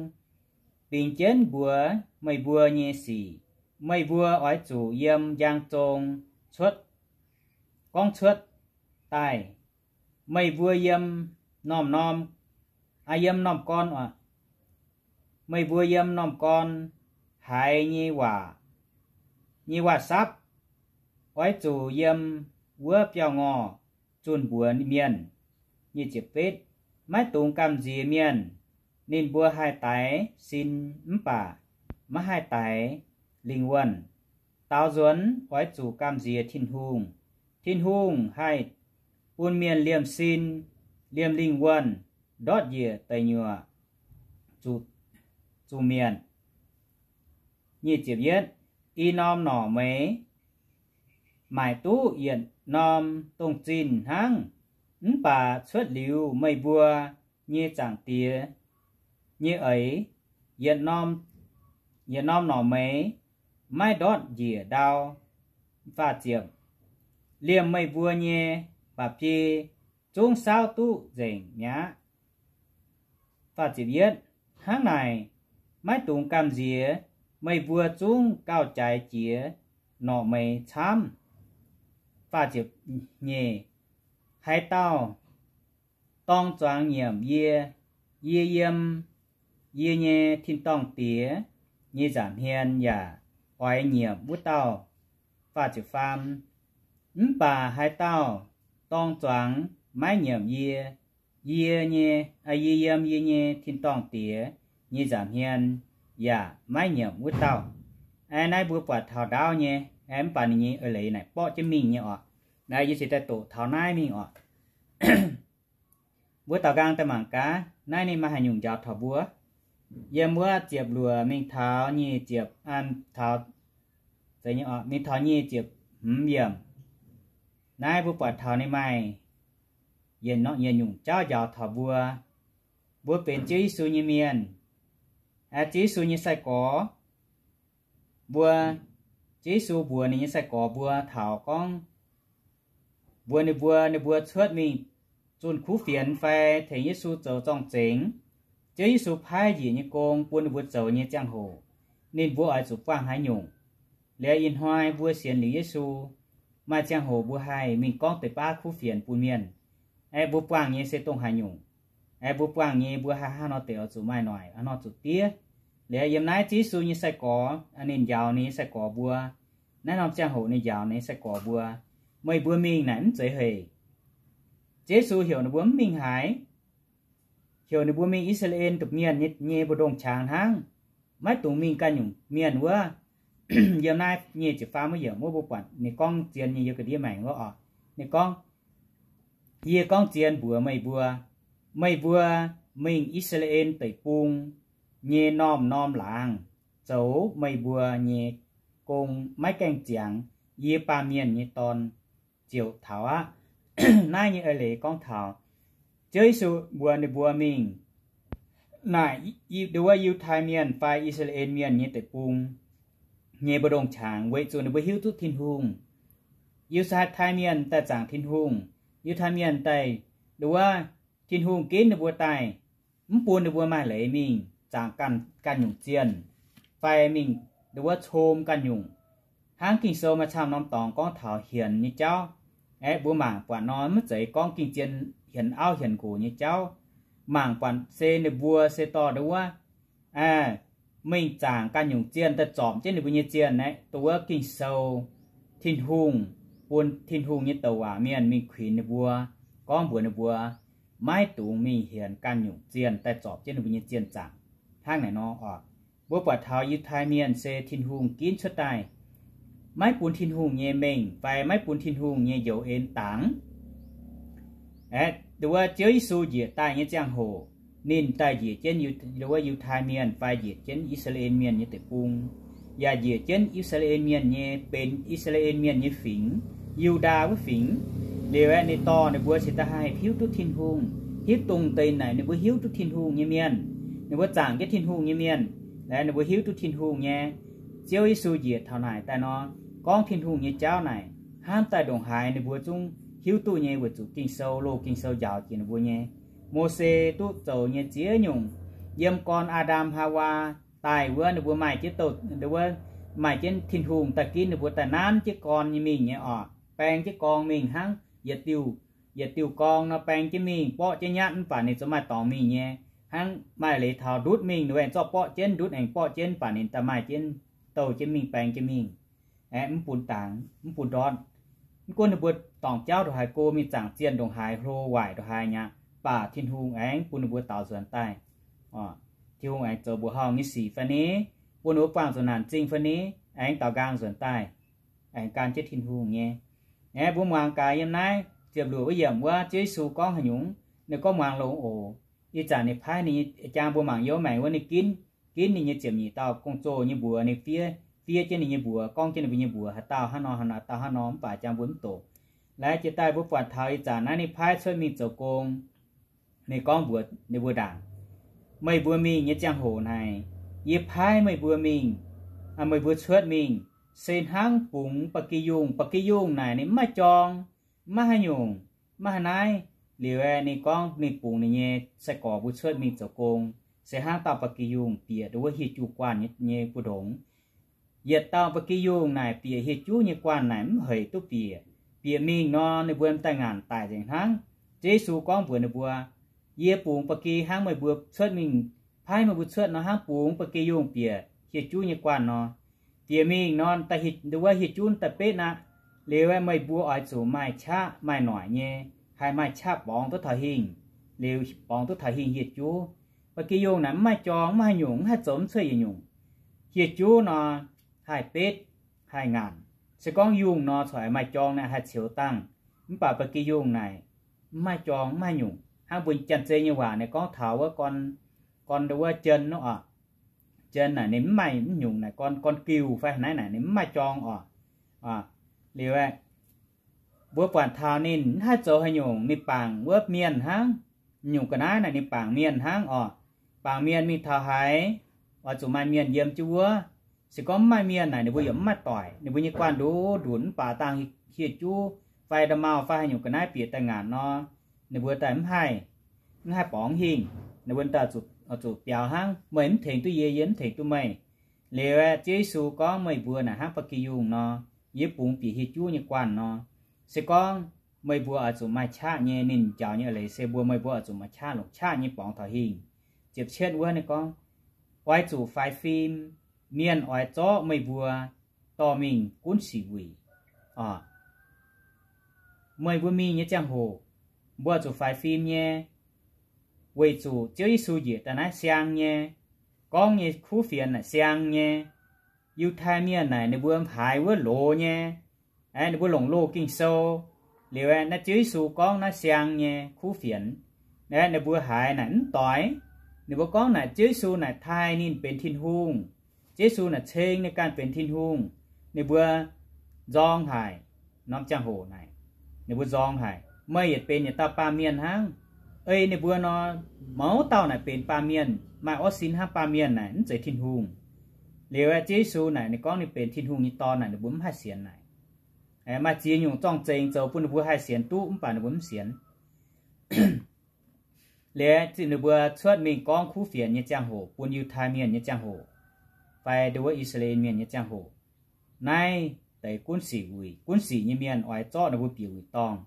bingx jienv mbuox meih mbuo nyei sic. Meih mbuo oix zuqc yiem njang zong cuotv, gorngv cuotv daaih. Meih mbuo yiem norm-norm, yiem norm gorn, meih mbuo yiem norm gorn haiz nyei waac, nyei waac-sapv, oix zuqc yiem wuov biauv-ngorh zunh mbuox mienh. nyic ziepc betv, maiv dungx gamh nziex mienh. Ninh mbuo haih daix sin mv baac maiv haih daix lingh wuonh. Daaux nzuonx oix zuqc gamh nziex Tin-Hungh. Tin-Hungh haih bun mienh liemh sin, liemh lingh wuonh ndortv njiec deic nyuoqc zuqc, zuqc mietc. Nyic ziepc yietv, i norm norqc meix maaic duqv yietc norm dongh zinh hnangv, mv baac cuotv liuz meih mbuo nyei Zaangc Diex nyei eix, yietc norm, yietc norm norqc meix maiv ndortv njiec ndau. Faah ziepc, liemh meih mbuo nyei ba'biei zungv saauv duqv nzengc mi'aqv. Faah ziepc yietv, hnangv naaic, maiv dungx gamh nziex, meih mbuo zungv gauh jaaix jiex norqc meix camv. Faah ziepc nyeic, haaix dauh dorng zuangx nyiemc yie, yie yiem yie nyei tin-dorngh Diex nyei nza'hmien yaac oix nyiemc wuov dauh. Faah ziepc faam, mv baac haaix dauh dorng zuangx maiv nyiemc yie, yie nyei, yie yiem yie nyei tin-dorngh Diex nyei nza'hmien yaac maiv nyiemc wuov dauh. Aeqv, naaiv mbuo buatc taux ndaauv nyei, aeqv, mv baac ninh nyei eix leiz naaic borqv jienv mingh nyei oc. Naaiv yie se daaih doqc taux naaiv mingh oc. Mbuo daaux nqaang daaih mangc gaax, naaiv ninh maaih haaix nyungc njaaux taux mbuo. Yiem wuov ziepc luoqc mingh taux nyic ziepc, an taux, mingh taux nyic ziepc hmz yiemc. Naaiv mbuo buatc taux ninh maaih yietc norm yietc nyungc jauv njaaux taux mbuo. Mbuo benx Ziouv Yesu nyei mienh, aeqv, Ziouv Yesu nyei sai-gorx. Mbuo, Ziouv Yesu mbuox ninh nyei sai-gorx mbuo taux gorngv, mbuox ninh mbuo, ninh mbuo cuotv mingh zunh kuv fienx fai tengx Yesu zoux zorng-zengx, Ziouv Yesu paaiv njiec nyei gong bun ninh mbuo zoux nyei ziangh hoc, ninh mbuo oix zuqc buangh haaix nyungc. Liuz ih hnoi mbuo sienx liuz Yesu, maaih ziangh hoc mbuo haih mingh gorngv deix baav kuv fienx bun mienh, aeqv, mbuo buangh nyei se dongh haaix nyungc, aeqv, mbuo buangh nyei mbuo haih hnangv nor deix oix zuqc maaih noic, hnangv nor zuqc diev. Liuz yiem naaiv Ziouv Yesu nyei sai-gorx, ninh njaaux ninh nyei sai-gorx mbuo, naaiv norm ziangh hoc ninh njaaux ninh nyei sai-gorx mbuo, meih mbuo mingh naaic mv zeiz hec. Ziouv Yesu heuc ninh mbuo mv mingh haaix, heuc ninh mbuo mingh I^saa^laa^en nduqc mienh nyei mbu'ndongx qangx hnangv, maiv dungx mingh ganh nyungc mienh wuov. Yiem naaiv nyic ziepc faam wuov yiemc wuov mbuo buatc ninh gorngv zien nyei yiem ga'ndiev maengx wuov oc. Ninh gorngv, yie gorngv zien mbuox meih mbuo, meih mbuo mingh I^saa^laa^en Deic-Bung nyei norm-norm laangz zoux meih mbuo nyei gong maiv gaengh ziangx yie, Baamh Mienh nyei Dorn, ziouc taux aqv. Naaiv nyei eix leiz gorngv taux Ziouv Yesu mbuox ninh mbuo mingh naaic, ndo wuov Yiutai Mienh fai I^saa^laa^en Mienh nyei deic-bung nyei mbu'ndongx qangx weic zuqc ninh mbuo hiuv duqv Tin-Hungh. Yiutai Mienh daaih zaangc Tin-Hungh, Yiutai Mienh daaih, ndo wuov, Tin-Hungh ginv ninh mbuo daaih, mv bun ninh mbuo maaih leiz mingh zaangc ganh, ganh nyungc zienh, fai mingh, ndo wuov, com ganh nyungc. Hnangv Ging-Sou maaih camv norm dorngx gorngv taux hienx nyei jauv. Aeqv, mbuo mangc buatc nor maiv zeiz gorngv gengh zien hienx auv hienx nqox nyei jauv. Mangc buatc se ninh mbuo se dorh ndo wuov, mingh zaangc ganh nyungc zienh daaih zorpc jienv ninh mbuo nyei zienh aeqv, ndo wuov, Ging-Sou, Tin-Hungh, bun Tin-Hungh nyei douc waac mienh mingh kuinx ninh mbuo, gorngv mbuox ninh mbuo maiv dungx mingh hienx ganh nyungc zienh daaih zorpc jienv ninh mbuo nyei zienh zaangc. Hnangv naaic nor oc, mbuo buatc taux Yiutai Mienh se Tin-Hungh ginv cuotv daaih, maiv bun Tin-Hungh nyei mengh fai maiv bun Tin-Hungh nyei njoux en dangx. Aeqv, ndo wuov, Ziouv Yesu njiec daaih nyei ziangh hoc, ninh daaih njiec jienv, ndo wuov, Yiutai Mienh fai njiec jienv I^saa^laa^en Mienh nyei deic-bung, yaac njiec jienv I^saa^laa^en Mienh nyei, benx I^saa^laa^en Mienh nyei fingx, Yu^ndaa wuov fingx. Liuz aeqv, ninh dorh ninh mbuo cingx daaih haih hiuv duqv Tin-Hungh, hiuv dongh deix naaic ninh mbuo hiuv duqv Tin-Hungh nyei mienh, ninh mbuo zaangc jienv Tin-Hungh nyei mienh, aeqv, ninh mbuo hiuv duqv Tin-Hungh nyei. Ziouv Yesu njiec taux naaic daaih nor, gorngv Tin-Hungh nyei jauv naaic, hnamv daaih ndongc haaix ninh mbuo zungv hiuv duqv nyei, weic zuqc Ging-Sou, loz Ging-Sou njaaux jiex ninh mbuo nyei. Mose duqv zoux nyei ziex nyungc, yiem gorn Aa^ndam Haawaa daaih wuov, ninh mbuo maaih jienv, wuov, maaih jienv Tin-Hungh daaih ginv ninh mbuo daaih nanv jienv gorn nyei mingh nyei oc, baeng jienv gorn mingh hnangv yietc diuh, yietc diuh gorn nor baeng jienv mingh, borqv jienv nyatv mv baac ninh zungv maaih dorngx mingh nyei. Hnangv maaih leiz taux ndutv mingh, ninh aengx zorqv borqv jienv, ndutv aengx borqv jienv, mv baac ninh daaih maaih jienv, douh jienv mingh, baeng jienv mingh. Aeqv, mv bun dangx, mv bun ndortv. Mv gunv ninh mbuo dorngc jauv ndongc haaix go, mingh zaangc zienh ndongc haaix, hlo waaic ndongc haaix nyei aqv, baac Tin-Hungh aengx bun ninh mbuo daaux nzuonx daaih. Tin-Hungh aengx zoux mbuoqc horngh nyei sic fai ni, bun ninh mbuo buangh zuqc naanc zingh fai ni, aengx daaux nqaang nzuonx daaih, aengx gan jienv Tin-Hungh nyei. Aeqv, mbuo muangx gaax yiem naaiv ziepc luoqc wuov yiemc wuov, Ziouv Yesu gorngv haaix nyungc? Ninh gorngv muangx longx oc. Ih zanc ninh paaiv ninh nyei jang mbuo mangc youv maengx wuov, ninh ginv, ginv ninh nyei ziepc nyeic dauh gong-zoh nyei mbuox, ninh fiev, fiev jienv ninh nyei mbuox, gorngv jienv ninh mbuo nyei mbuox, haaix dauh hnangv nor, haaix dauh hnangv nor, mv baac jang mbuo mv doqc. Laaiv jiex daaih mbuo buatc taux ih zanc naaiv ninh paaiv cuotv mingh zoux gong, ninh gorngv mbuox ninh mbuo ndaangc, meih mbuo mingh nyei ziangh hoc naaic, yie paaiv meih mbuo mingh, meih mbuo cuotv mingh, se hnangv bungx ba'gi yungh. Ba'gi yungh naaic ninh mv maaih jorng, mv maaih haaix nyungc, mv maaih haaix naaiv. Liuz aeqv, ninh gorngv ninh bungx ninh nyei sai-gorx mbuo cuotv mingh zoux gong, se hnangv dauh ba'gi yungh bieqc wuov hieh juv guanh nyei mbu'ndongx. Yietc dauh ba'gi yungh naaic bieqc hieh juv nyei guanh naaic mv heic duqv bieqc. Bieqc mingh nor, ninh mbuo daaih ngaanc daic nzengc hnangv. Ziouv Yesu gorngv mbuox ninh mbuo, yie bungx ba'gi hnangv meih mbuo cuotv mingh, paaiv meih mbuo cuotv nor hnangv bungx ba'gi yungh bieqc hieh juv nyei guanh nor. Bieqc mingh nor, wuov hieh juv daaih betv aqv. Liuz aeqv, meih mbuo oix zuqc maaih qaqv maaih noic nyei, haih maaih qaqv borngz duqv taux hingh. Liuz borngz duqv taux hingh hieh juv. Ba'gi yungh naaic mv maaih jorng, mv maaih haaix nyungc, mv haih zoux mv cuotv yietc nyungc. Hieh juv nor haih betv, haih ngaanc. Se gorngv yungh nor corc maaih jorng naaic haih ceux dangh. Mv baac ba'gi yungh naaic mv maaih jorng, mv maaih nyungc. Hnangv mbuo Janx-Zei nyei waac naaic gorngv taux wuov gorn, gorn wuov jien oc. Jien naaic ninh mv maaih mv nyungc naaic, gorn, gorn giuh fai haaix naaiv naaic ninh mv maaih jorng oc. Liuz aeqv, mbuo buatc taux ninh mv haih zoux haaix nyungc, ninh bangc wuov mienh hnangv. Nyungc ga'naaiv naaic ninh bangc mienh hnangv oc. Bangc mienh mingh taux haaix, oix zuqc maaih mienh yiem jienv wuov. Se gorngv mv maaih mienh naaic ninh mbuo yaac mv maaih doic. Ninh mbuo nyei guanh nduqc nduqc mv baac dangh hieh juv fai nda'maauh fai haaix nyungc ga'naaiv bieqc daaih ngaanc nor, ninh mbuo daaih mv haih, mv haih borngz hingh. Ninh mbuo daaih zuqc biaux hnangv, meih mv tengx duqv yie, yie mv tengx duqv meih. Liuz aeqv, Ziouv Yesu gorngv, meih mbuo naaic hnangv ba'gi yungh nor, yie bungx bieqc hieh juv nyei guanh nor. Se gorngv meih mbuo oix zuqc maaih qaqv nyei, ninh njaaux nyei eix leiz se mbuo, meih mbuo oix zuqc maaih qaqv, longc qaqv nyei borngz taux hingh. Ziepc cietv wuov ninh gorngv, oix zuqc faix fim. Mienh oix zorqv meih mbuo dorh mingh gunv sic wuic. Meih mbuo mingh nyei ziangh hoc, mbuo zuqc faix fim nyei, weic zuqc Ziouv Yesu njiec daaih naaiv siang nyei, gorngv nyei kuv fienx naaic siang nyei. Yiutai Mienh naaic ninh mbuo haiz wuov loz nyei, aeqv, ninh mbuo longc loz Ging-Sou. Liuz aeqv, naaiv Ziouv Yesu gorngv naaiv siang nyei kuv fienx, aeqv, ninh mbuo haiz naaic mv doix. Ninh mbuo gorngv naaic Ziouv Yesu naaic taaih ninh benx Tin-Hungh. Ziouv Yesu naaic ceng ninh ganh benx Tin-Hungh. Ninh mbuo nzorng haic. Norm ziangh hoc naaic, ninh mbuo nzorng haic, meih yietc benx yietc dauh baamh mienh hnangv. Ei ninh mbuo nor, mouz dauh naaic benx baamh mienh, maaih orv sin hnangv baamh mienh naaic mv zeiz Tin-Hungh. Liuz aeqv, Ziouv Yesu naaic ninh gorngv ninh benx Tin-Hungh nyei Dorn naaic, ninh mbuo mv haih sienx naaic. Maaih ziex nyungc zorng-zengx zoux bun ninh mbuo haih sienx duqv, mv baac ninh mbuo mv sienx. Liuz ninh mbuo cuotv mingh gorngv kuv fienx nyei ziangh hoc, bun Yiutai Mienh nyei ziangh hoc, fai nduov I^saa^laa^en Mienh nyei ziangh hoc, naaiv deix gunv sic wuic, gunv sic nyei mienh oix zorqv ninh mbuo bieqc wuic dorngh,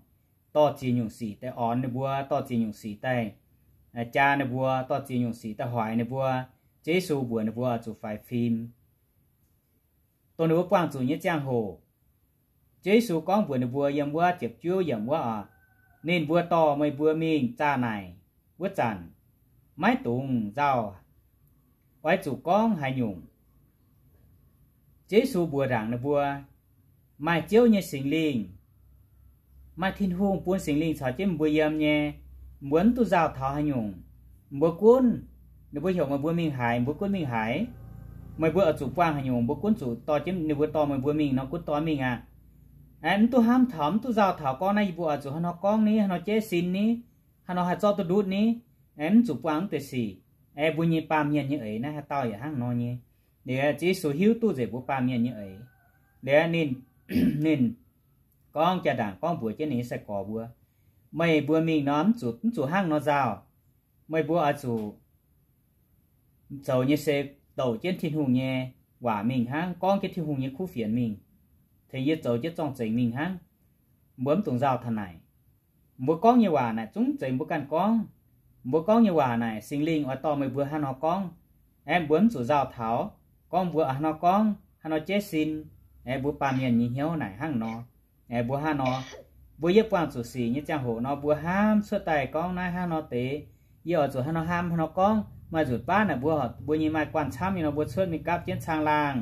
dorh ziex nyungc sic daaih ornx ninh mbuo, dorh ziex nyungc sic daaih jaa ninh mbuo, dorh ziex nyungc sic daaih hoic ninh mbuo. Ziouv Yesu mbuox ninh mbuo oix zuqc faix fim. Dongh ninh mbuo buangh zuqc nyei ziangh hoc, Ziouv Yesu gorngv mbuox ninh mbuo yiem wuov ziepc juov yiemc wuov oc, ninh mbuo dorh meih mbuo mingh zaah naaic wuov zanc, maiv dungx nzauh, oix zuqc gorngv haaix nyungc. Ziouv Yesu mbuox ndaangc ninh mbuo, maaih Ziouv nyei Singx Lingh, maaih Tin-Hungh bun Singx Lingh caux jienv mbuo yiem nyei, mbuo mv duqv nzauh taux haaix nyungc. Mbuo gunv, ninh mbuo heuc meih mbuo mingh haaix, mbuo gunv mingh haaix. Meih mbuo oix zuqc buangh haaix nyungc, mbuo gunv zuqc dorh jienv, ninh mbuo dorh meih mbuo mingh nor, gunv dorh mingh aqv. Aeqv, mv duqv hnamv taux, mv duqv nzauh taux gorngv naaiv yie mbuo oix zuqc haaix nor gorngv ni, haaix nor jaiv sin ni, haaix nor haih zorqv duqv ndutv ni. Aeqv, mv zuqc buangh mv deix sic. Aeqv, mbuo nyei baamh mienh nyei eix naaiv haaix dauh yaac hnangv nor nyei. Liuz Ziouv Yesu hiuv duqv nzengc mbuo baamh mienh nyei eix. Liuz ninh, ninh gorngv jaa-ndaangc gorngv mbuox jienv ninh nyei sai-gorx mbuo, meih mbuo mingh nor mv zuqc, mv zuqc hnangv nor nzauh. Meih mbuo oix zuqc zoux nyei se douc jienv Tin-Hungh nyei waac mingh hnangv, gorngv jienv Tin-Hungh nyei kuv fienx mingh, tengx yie zoux jienv zorng-zengx mingh hnangv. Mbuo mv dungx nzauh taux naaic. Mbuo gorngv nyei waac naaic zungv zeiz mbuo ganh gorngv. Mbuo gorngv nyei waac naaic Singx Lingh oix dorh meih mbuo haaix nor gorngv. Aeqv, mbuo mv zuqc nzauh taux gorngv mbuo haaix nor gorngv, haaix nor jaiv sin. Aeqv, mbuo baamh mienh nyei hnyouv naaic hnangv nor. Aeqv, mbuo haaix nor mbuo yietv buangh zuqc sic nyei ziangh hoc nor, mbuo hnamv cuotv daaih gorngv naaiv hnangv nor deix, yie oix zuqc hnangv nor hnamv, hnangv nor gorngv. Maaih nzunc baav naaic mbuo, mbuo nyei maaih guanh camv nyei nor, mbuo cuotv mingh gapv jienv caangh laangh,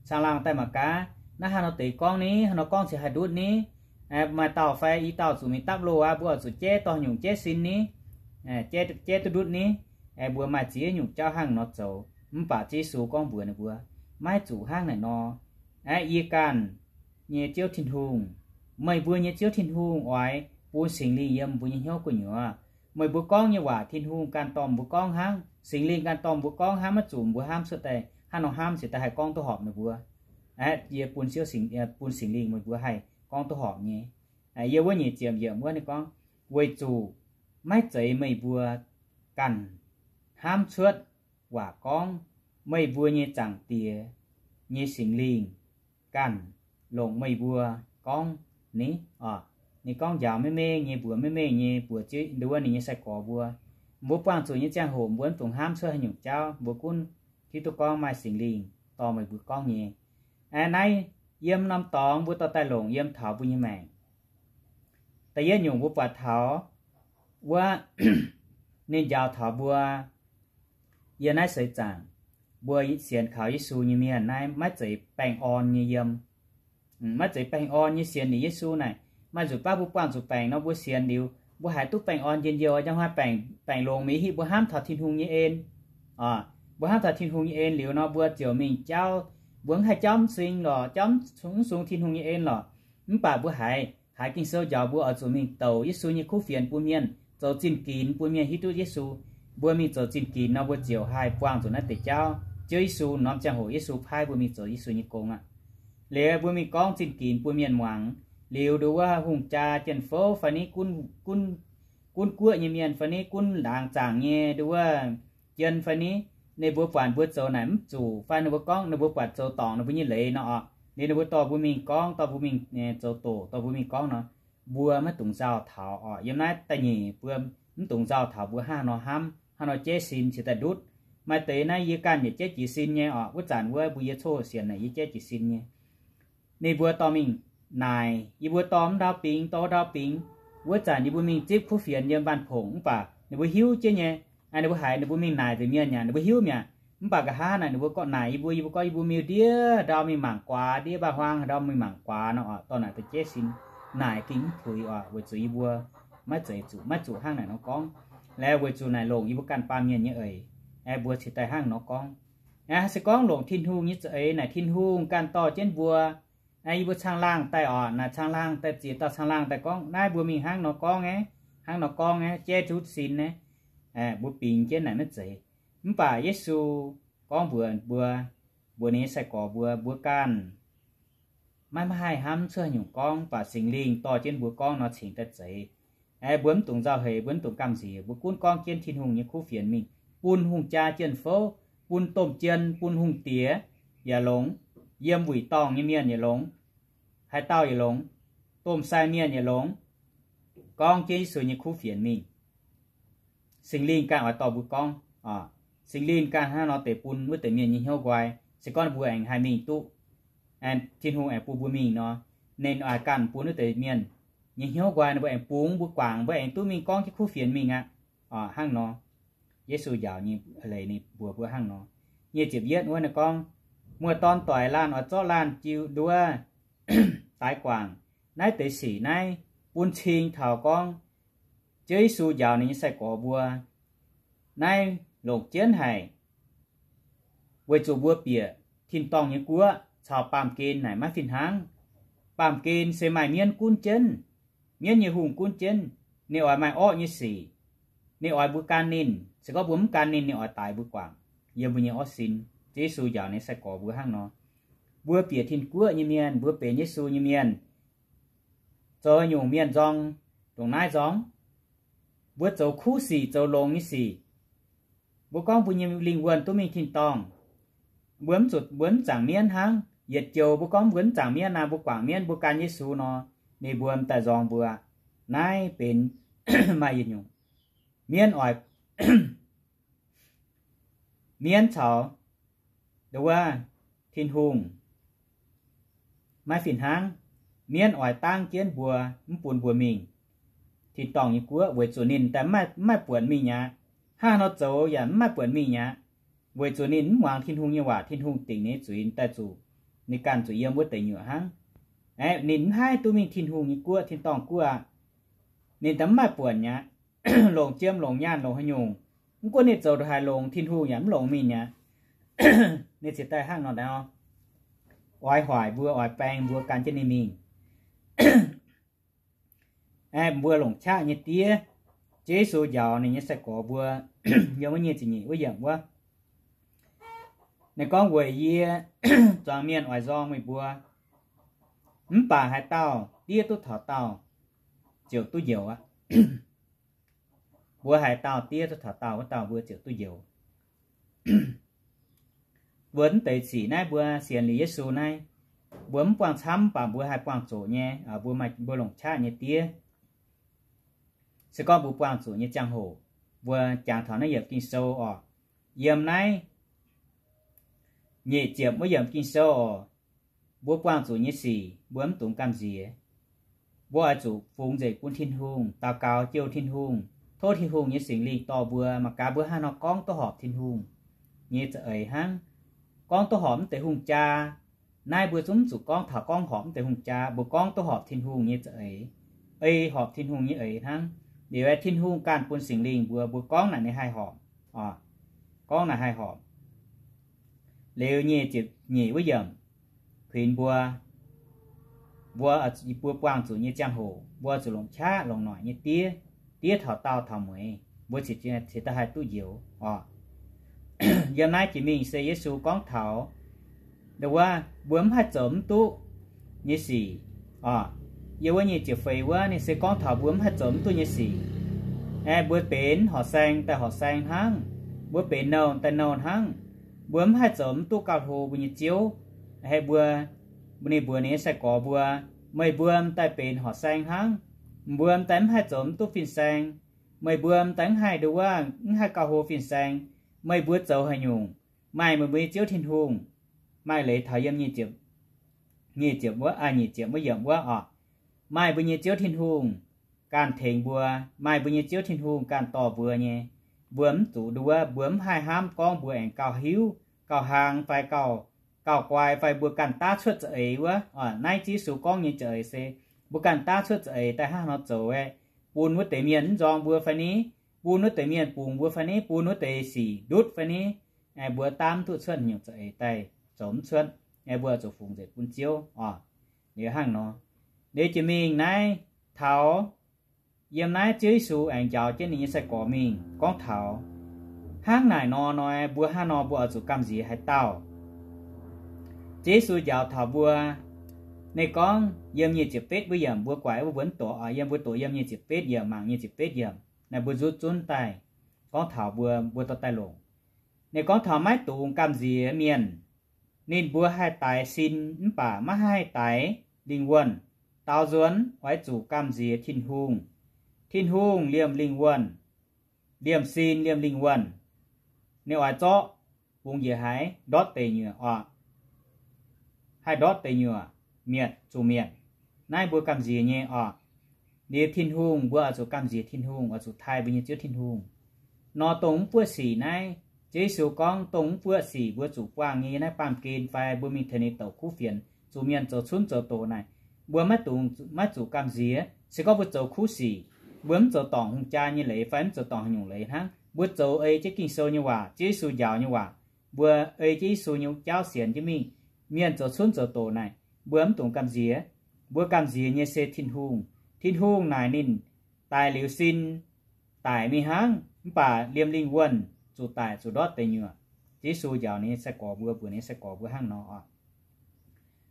caangh laangh daaih mangc gaax, naaiv hnangv nor deix gorngv ni, hnangv nor gorngv cingx haih ndutv ni. Maaih dauh fai i dauh zuqc mingh dapv loh aqv, mbuo oix zuqc jaiv dorh nyungc jaiv sin ni, jaiv duqv ndutv ni. Mbuo maaih ziex nyungc jauv hnangv nor zoux. Mv baac Ziouv Yesu gorngv mbuox ninh mbuo, maiv zuqc hnangv naaic nor. Yie ganh nyei Ziouv Tin-Hungh, meih mbuo nyei Ziouv Tin-Hungh oix bun Singx Lingh yiem mbuo nyei hnyouv gu'nyuoz. Meih mbuo gorngv nyei waac Tin-Hungh ganh dorh mbuo gorngv hnangv, Singx Lingh ganh dorh mbuo gorngv hnangv, maiv zuqc mbuo hnamv cuotv daaih hnangv nor hnamv cingx daaih haih gorngv duqv horpc ninh mbuo. Yie bun Ziouv, bun Singx Lingh meih mbuo haih gorngv duqv horpc nyei. Yiem wuov nyeic ziepc yiemc wuov ninh gorngv, weic zuqc maiv zeiz meih mbuo ganh hnamv cuotv waac gorngv, meih mbuo nyei Zaangc Diex nyei Singx Lingh ganh longc meih mbuo gorngv ni. Ninh gorngv njaaux maiv mengh nyei, mbuox maiv mengh nyei, mbuox Ziouv nduov ninh nyei sai-gorx mbuo. Mbuo buangh zuqc nyei ziangh hoc mbuo mv dungx hnamv cuotv haaix nyungc jauv, mbuo gunv hiuv duqv gorngv maaih Singx Lingh dorh meih mbuo gorngv nyei. Naaiv yiem norm dorngx mbuo dorh daaih longc yiem taux mbuo nyei maengc. Da'yietv nyungc mbuo buatc taux wuov, ninh njaaux taux mbuo yiem naaiv seix zaangc, mbuo sienx kaux Yesu nyei mienh naaiv maiv zeiz baengh orn nyei yiem. Maiv zeiz baengh orn nyei sienx liuz Yesu naaic. Maaih nzunc baav mbuo buangh zuqc baengc nor, mbuo sienx liuz mbuo haiz duqv baengh orn njien-youh, njang hnoi baengc longx mingh hipv, mbuo hnamv taux Tin-Hungh nyei en. Mbuo hnamv taux Tin-Hungh nyei en liuz nor, mbuo ziouc mingh jauv, mbuo mv haih jauv mv sung lorqc, jauv mv sung Tin-Hungh nyei en lorqc. Mv baac mbuo haiz, haiz Ging-Sou njaaux mbuo oix zuqc mingh douc Yesu nyei kuv fienx bun mienh, zoux zinh ginx bun mienh hiuv duqv Yesu. Mbuo mingh zoux zinh ginx nor, mbuo ziouc haih buangh zuqc naaiv deix jauv. Ziouv Yesu norm ziangh hoc Yesu paaiv mbuo mingh zoux Yesu nyei gong aqv. Liuz mbuo mingh gorngv zinh ginx bun mienh muangx. Liuz nduov wuov hungh jaa jien-fouv fai ni, gunv guoqv nyei mienh fai ni, gunv laangz zaangc nyei nduov wuov jien fai ni, ninh mbuo buatc mbuo zoux naaic mv zuqc fai ninh mbuo gorngv, ninh mbuo buatc zoux dorngc ninh mbuo nyei leiz nor oc, liuz ninh mbuo dorh mbuo mingh gorngv, dorh mbuo mingh zoux doqc, dorh mbuo mingh gorngv nor, mbuo maiv dungx nzauh taux oc. Yiem naaiv da'nyeic mbuo mv dungx nzauh taux mbuo hnangv nor hnamv, hnangv nor jaiv sin cingx daaih ndutv. Maaih deix naaiv yie ganh yaac jaiv jiez sin nyei oc. Wuov zanc wuov mbuo yie coqv sienx naaic yie jaiv jiez sin nyei. Ninh mbuo dorh mingh naaic, yie mbuo dorh mv ndau bingx, dorh ndau bingx. Wuov zanc yie mbuo mingh zipv kuv fienx yiem Waanh Pongc mv baac ninh mbuo hiuv jienv nyei. Ninh mbuo haiz ninh mbuo mingh naaic nzengc mienh yaac ninh mbuo hiuv mi'aqv. Mv baac nqa'haav naaic ninh mbuo gorngv naaic yie mbuo, yie mbuo gorngv yie mbuo mingh ndiev ndau mingh mangc guaax, ndiev mbaih huaang ndau mingh mangc guaax nor oc, dorh naaic da'jaiv sin naaic gengh mv puix oc, weic zuqc yie mbuo maiv zeiz zuqc, maiv zuqc hnangv naaic nor gorngv. Laeh weic zuqc naaic longc yie mbuo ganh baamh mienh nyei eix, aengx mbuo cingx daaih hnangv nor gorngv. Se gorngv longc Tin-Hungh nyei za'eix naaic, Tin-Hungh ganh dorh jienv mbuo, yie mbuo caangh laangh daaih oc, naaic caangh laangh daaih, ziex dauh caangh laangh daaih gorngv naaiv mbuo mingh hnangv nor gorngv aqv, hnangv nor gorngv aqv, jaiv duqv sin aqv, mbuo bingx jienv naaic maiv zeiz. Mv baac Yesu gorngv mbuox mbuo, mbuox ninh nyei sai-gorx mbuo, mbuo ganh maiv maaih haih hnamv cuotv haaix nyungc gorngv, mv baac Singx Lingh dorh jienv mbuo gorngv nor cingx daaih zeiz. Aeqv, mbuo mv dungx nzauh heix, mbuo mv dungx gamh nziex, mbuo gunv gorngv jienv Tin-Hungh nyei kuv fienx mingh, bun hungh jaa jien-fouv, bun domh jien, bun hungh diex yaac longx, yiem wuic dorngh nyei mienh yaac longx, haaix dauh yaac longx, domh sai mienh yaac longx, gorngv jienv Yesu nyei kuv fienx mingh. Singx Lingh ganh oix dorh mbuo gorngv. Singx Lingh ganh hnangv nor deix bun wuov deix mienh nyei hnyouv nqoi. Se gorngv mbuo aengx haih mingh duqv, Tin-Hungh aengx bun mbuo mingh nor, ninh oix ganh bun wuov deix mienh nyei hnyouv nqoi, ninh mbuo aengx bungx mbuo guangc, mbuo aengx duqv mingh gorngv jienv kuv fienx mingh aqv. Hnangv nor, Yesu njaaux nyei leiz ninh mbuox mbuo hnangv nor. Nyic ziepc yietv wuov ninh gorngv, muoz-dorn doic laanh oix zorqv laanh jiu nduov daix guangc. Naaiv deix sic naaiv bun cing taux gorngv Ziouv Yesu njaaux ninh nyei sai-gorx mbuo naaiv longc jienv haic, weic zuqc mbuo bieqc tin-dorngh nyei guoqv caux baamh gen naaic maiv fih hnangv. Baamh gen se maaih mienv gunv jienv, mienv nyei hungh gunv jienv, ninh oix maaih orqv nyei sic, ninh oix mbuo gan ninh. Se gorngv mbuo mv gan ninh, ninh oix daix mbuo guangc yiem mbuo nyei orqv sin. Ziouv Yesu njaaux ninh sai-gorx mbuo hnangv nor. Mbuo bieqc tin-guoqv nyei mienh, mbuo benx Yesu nyei mienh, zoux nyungc mienh nzorng, ndongc naaiv nzorng. Mbuo zoux kuv sic, zoux longx nyei sic. Mbuo gorngv mbuo nyei lingh wuonh duqv mingh tin-dorngh. Mbuo mv zuqc, mbuo mv zaangc mienv hnangv. Yietc joux mbuo gorngv mbuo mv zaangc mienv naaic, mbuo guangc mienv, mbuo gan Yesu nor, ninh mbuo m'daaih nzorng mbuo. Naaiv benx maaih yietc nyungc mienv oix, mienv caux nduov wuov Tin-Hungh maiv fih hnangv. mienv oix dangv jienv mbuo, mv bun mbuo mingh tin-dorngh nyei guoqv, weic zuqc ninh daaih mv maaih buonc mingh aqv. Hnangv haaix nor zoux yaac mv maaih buonc mingh aqv, weic zuqc ninh mv muangx Tin-Hungh nyei waac. Tin-Hungh dingc ninh nyei zuiz daaih zuqc ninh ganh zuqc yiem wuov deix nyuoqc hnangv. Aeqv, ninh mv haih duqv mingh Tin-Hungh nyei guoqv, tin-dorngh guoqv aqv. Ninh daaih mv maaih buonc aqv. Longc jiem, longc nyaanh, longc haaix nyungc, mv gunv ninh zoux ndongc haaix, longc Tin-Hungh yaac mv longx mingh aqv. Ninh ziouc daaih hnangv nor, oix hoic mbuo, oix baeng mbuo gan jienv ninh mingh. Aeqv, mbuo longc qaqv nyei diev, Ziouv Yesu njaaux ninh nyei sai-gorx mbuo, yiem wuov nyic ziepc nyeic wuov yiemc wuov, ninh gorngv, weic yie zuangx mienh oix nzorng meih mbuo, mv baac haaix dauh diev duqv taux daauh ziouc duqv njoux aqv. Mbuo haaix dauh diev duqv taux daauh, wuov dauh mbuo ziouc duqv njoux. Mbuo mv deix sic naaiv mbuo sienx liuz Yesu naaiv, mbuo mv buangh camv, mv baac mbuo haih buangh zuqc nyei, mbuo maaih, mbuo longc qaqv nyei diev. Se gorngv mbuo buangh zuqc nyei ziangh hoc, mbuo jangx taux naaiv yiemc Ging-Sou oc. Yiem naaiv nyic ziepc wuov yiemc Ging-Sou oc, mbuo buangh zuqc nyei sic mbuo mv dungx gamh nziex. Mbuo oix zuqc fungx nzengc bun Tin-Hungh, daux gaux jouh Tin-Hungh, tov Tin-Hungh nyei Singx Lingh dorh mbuo. Mangc gaax mbuo hnangv haaix nor gorngv duqv horpc Tin-Hungh nyei za'eix hnangv. Gorngv duqv horpc mv deix hungh jaa. Naaiv mbuo zungv mv zuqc gorngv taux gorngv horpc mv deix hungh jaa, mbuo gorngv duqv horpc Tin-Hungh nyei za'eix, ei horpc Tin-Hungh nyei eix hnangv. Liuz aeqv, Tin-Hungh ganh bun Singx Lingh mbuo, mbuo gorngv naaic ninh haih horpc. Gorngv naaic haih horpc. Liuz nyic ziepc nyeic wuov yiemc kuinx mbuo, mbuo, mbuo buangh zuqc nyei ziangh hoc mbuo zuqc longc qaqv longc noic nyei diev, diev taux daauh taux mueiz, mbuo cingx daaih haih duqv njoux oc. Yiem naaiv jiex mingh se Yesu gorngv taux wuov mbuo mv haih zoux mv duqv nyei sic oc. Yiem wuov nyic ziepc feix wuov ninh se gorngv taux mbuo mv haih zoux mv duqv nyei sic. Aeqv, mbuo benx horqc saeng daaih horqc saeng hnangv, mbuo benx nouh daaih nouh hnangv. Mbuo mv haih zoux mv duqv gauh hlo mbuo nyei Ziouv. Aeqv, mbuo, ninh mbuox ninh nyei sai-gorx mbuo, meih mbuo m'daaih benx horqc saeng hnangv. Mbuo m'daaih mv haih zoux mv duqv fin-saeng. Meih mbuo m'daaih mv haih nduov, mv haih gauh hlo fin-saeng. Meih mbuo zoux haaix nyungc maaih meih mbuo nyei Ziouv Tin-Hungh? Maaih leiz taux yiem nyic ziepc, nyic ziepc wuov, nyic ziepc wuov yiemc wuov oc. Maaih mbuo nyei Ziouv Tin-Hungh ganh tengx mbuo, maaih mbuo nyei Ziouv Tin-Hungh ganh dorh mbuo nyei, mbuo mv zuqc nduov, mbuo mv haih hnamv gorngv mbuo aengx gauh hiuv, gauh hlang fai gauh, gauh guai fai mbuo ganh daav cuotv za'eix wuov. Naaiv Ziouv Yesu gorngv nyei za'eix se mbuo ganh daav cuotv za'eix daaih hnangv haaix nor zoux aeqv, bun wuov deix mienh mv nzorng mbuo fai ni, bun wuov deix mienh bungx mbuo fai ni, bun wuov deix sic ndutv fai ni, mbuo daav mv duqv cuotv nyungc za'eix daaih zoux mv cuotv. Mbuo zuqc fungx nzengc bun Ziouv oc. Liuz hnangv nor, liuz jiex mingh naaiv taux, yiem naaiv Ziouv Yesu aengx njaaux jienv ninh nyei sai-gorx mingh gorngv taux hnangv naaic nor, nor mbuo hnangv nor mbuo oix zuqc gamh nziex haaix dauh. Ziouv Yesu njaaux taux mbuo, ninh gorngv yiem nyic ziepc betv wuov yiemc, mbuo guaix wuov mbuo mv doqc, yiem mbuo doqc yiem nyic ziepc betv yiemc mangc nyic ziepc betv yiemc naaiv mbuo nzuqc zunv daaih gorngv taux mbuo, mbuo dorh daaih longc. Ninh gorngv taux maiv dungx gamh nziex mienh. Ninh mbuo haih daix sin mv baac maiv haih daix lingh wuonh. Daaux nzuonx oix zuqc gamh nziex Tin-Hungh. Tin-Hungh liemh lingh wuonh, liemh sin, liemh lingh wuonh. Ninh oix zorqv bungx njiec haaix, ndortv deic nyuoqc oc. Haih ndortv deic nyuoqc, mietc, zuqc mietc. Naaiv mbuo gamh nziex nyei oc. Liuz Tin-Hungh, mbuo oix zuqc gamh nziex Tin-Hungh, oix zuqc taaih mbuo nyei Ziouv Tin-Hungh. Nor dongh mv buoqv sic naaiv, Ziouv Yesu gorngv dongh mv buoqv sic mbuo zuqc buangh nyei naaiv baamh gen fai mbuo mingh tengx ninh douc kuv fienx, zuqc mienh zoux cunv zoux doqc naaic, mbuo maiv dungx, maiv zuqc gamh nziex. Se gorngv mbuo zoux kuv sic, mbuo mv zoux dorngc hungh jaa nyei leiz fai mv zoux dorngc haaix nyungc leiz hnangv, mbuo zoux ei jienv Ging-Sou nyei waac, Ziouv Yesu njaaux nyei waac, mbuo ei jienv Yesu nyei jauv sienx jienv mingh, mienh zoux cunv zoux doqc naaic, mbuo mv dungx gamh nziex. Mbuo gamh nziex nyei se Tin-Hungh. Tin-Hungh naaic ninh daic liuz sin, daic mingh hnangv, mv baac liemh lingh wuonh zuqc daic, zuqc ndortv deic nyuoqc. Ziouv Yesu njaaux ninh nyei sai-gorx mbuo, mbuox ninh nyei sai-gorx mbuo hnangv nor oc.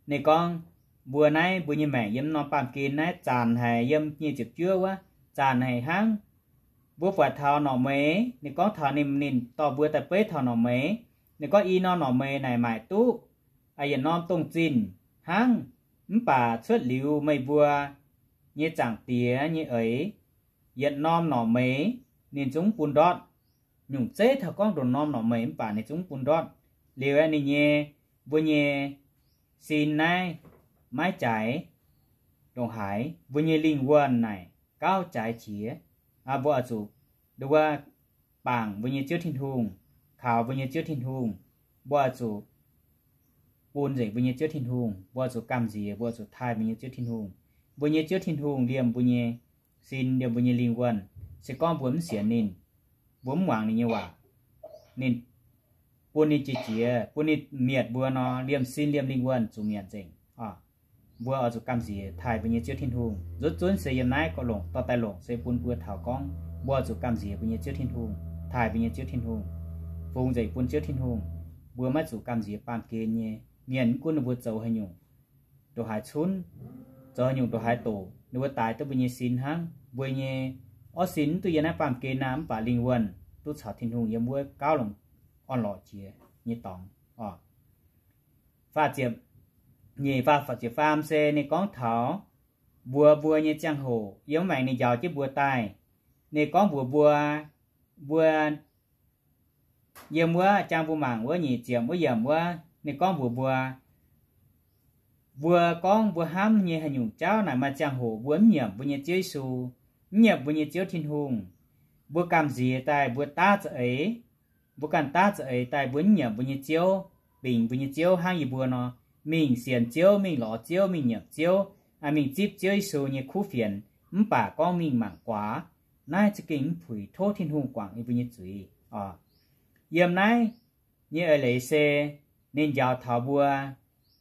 Ninh gorngv, mbuo naaiv mbuo nyei maengc yiem norm baamh gen naaiv zanc haic, yiem nyic ziepc juov wuov, zanc haic hnangv. Mbuo buatc taux norqc meix, ninh gorngv taux ninh, ninh dorh mbuo daaih beiv taux norqc meix. Ninh gorngv, i norm norqc meix naaic maaic duqv yietc norm dongh zinh hnangv, mv baac cuotv liuz meih mbuo nyei Zaangc Diex nyei eix, yietc norm norqc meix ninh zungv bun ndortv. Nyungc zeiv taux gorngv ndongc norm norqc meix mv baac ninh zungv bun ndortv. Liuz aeqv, ninh nyei, mbuo nyei sin naaiv maiv jaaix, ndongc haaix mbuo nyei lingh wuonh naaic gauh jaaix jiex. Mbuo oix zuqc nduov bangc mbuo nyei Ziouv Tin-Hungh, kaux mbuo nyei Ziouv Tin-Hungh, mbuo oix zuqc bun nzengc mbuo nyei Ziouv Tin-Hungh, mbuo oix zuqc gamh nziex, mbuo oix zuqc taaih mbuo nyei Ziouv Tin-Hungh. Mbuo nyei Ziouv Tin-Hungh liemh mbuo nyei sin, liemh mbuo nyei lingh wuonh. Se gorngv mbuo mv sienx ninh, mbuo mv muangx ninh nyei waac, ninh bun ninh jiex jiex, bun ninh mietc mbuo nor, liemh sin liemh lingh wuonh zuqc mietc nzengc. Mbuo oix zuqc gamh nziex taaih mbuo nyei Ziouv Tin-Hungh. Nzutv zunv se yiem naaiv gorngv longc dorh daaih longc se bun mbuo taux gorngv mbuo oix zuqc gamh nziex mbuo nyei Ziouv Tin-Hungh, taaih mbuo nyei Ziouv Tin-Hungh, fungx nzengc bun Ziouv Tin-Hungh. Mbuo maiv zuqc gamh nziex baamh gen nyei mienh, mv gunv ninh mbuo zoux haaix nyungc ndongc haaix cunv, zoux haaix nyungc ndongc haaix doqc, ninh mbuo daix duqv mbuo nyei sin hnangv. Mbuo nyei orv sin mv duqv yiem naaiv baamh gen naaic, mv baac lingh wuonh duqv caux Tin-Hungh yiem wuov gauh longc orn-lorqc jiex nyei dorngx oc. Faah ziepc nyeic, faah ziepc faam se ninh gorngv taux mbuox mbuo nyei ziangh hoc, yiem maengc ninh njaaux jienv mbuo daaih. Ninh gorngv mbuox mbuo, mbuo yiem wuov jang mbuo mangc wuov nyic ziepc wuov yiemc wuov, ninh gorngv mbuox mbuo, mbuo gorngv mbuo hnamv nyei haaix nyungc jauv naaic maaih ziangh hoc mbuo mv nyiemc mbuo nyei Ziouv Yesu, mv nyiemc mbuo nyei Ziouv Tin-Hungh. Mbuo gamh nziex daaih mbuo daav za'eix, mbuo ganh daav za'eix daaih mbuo mv nyiemc mbuo nyei Ziouv, bingx mbuo nyei Ziouv hnangv yie mbuo nor, mingh sienx Ziouv, mingh lorz Ziouv, mingh nyiemc Ziouv, mingh zipv Ziouv Yesu nyei kuv fienx, mv baac gorngv mingh mangc guaax, naaiv za'gengh mv puix. Tov Tin-Hungh guangc yie mbuo nyei zuiz oc. Yiem naaiv nyei eix leiz se ninh njaaux taux mbuo,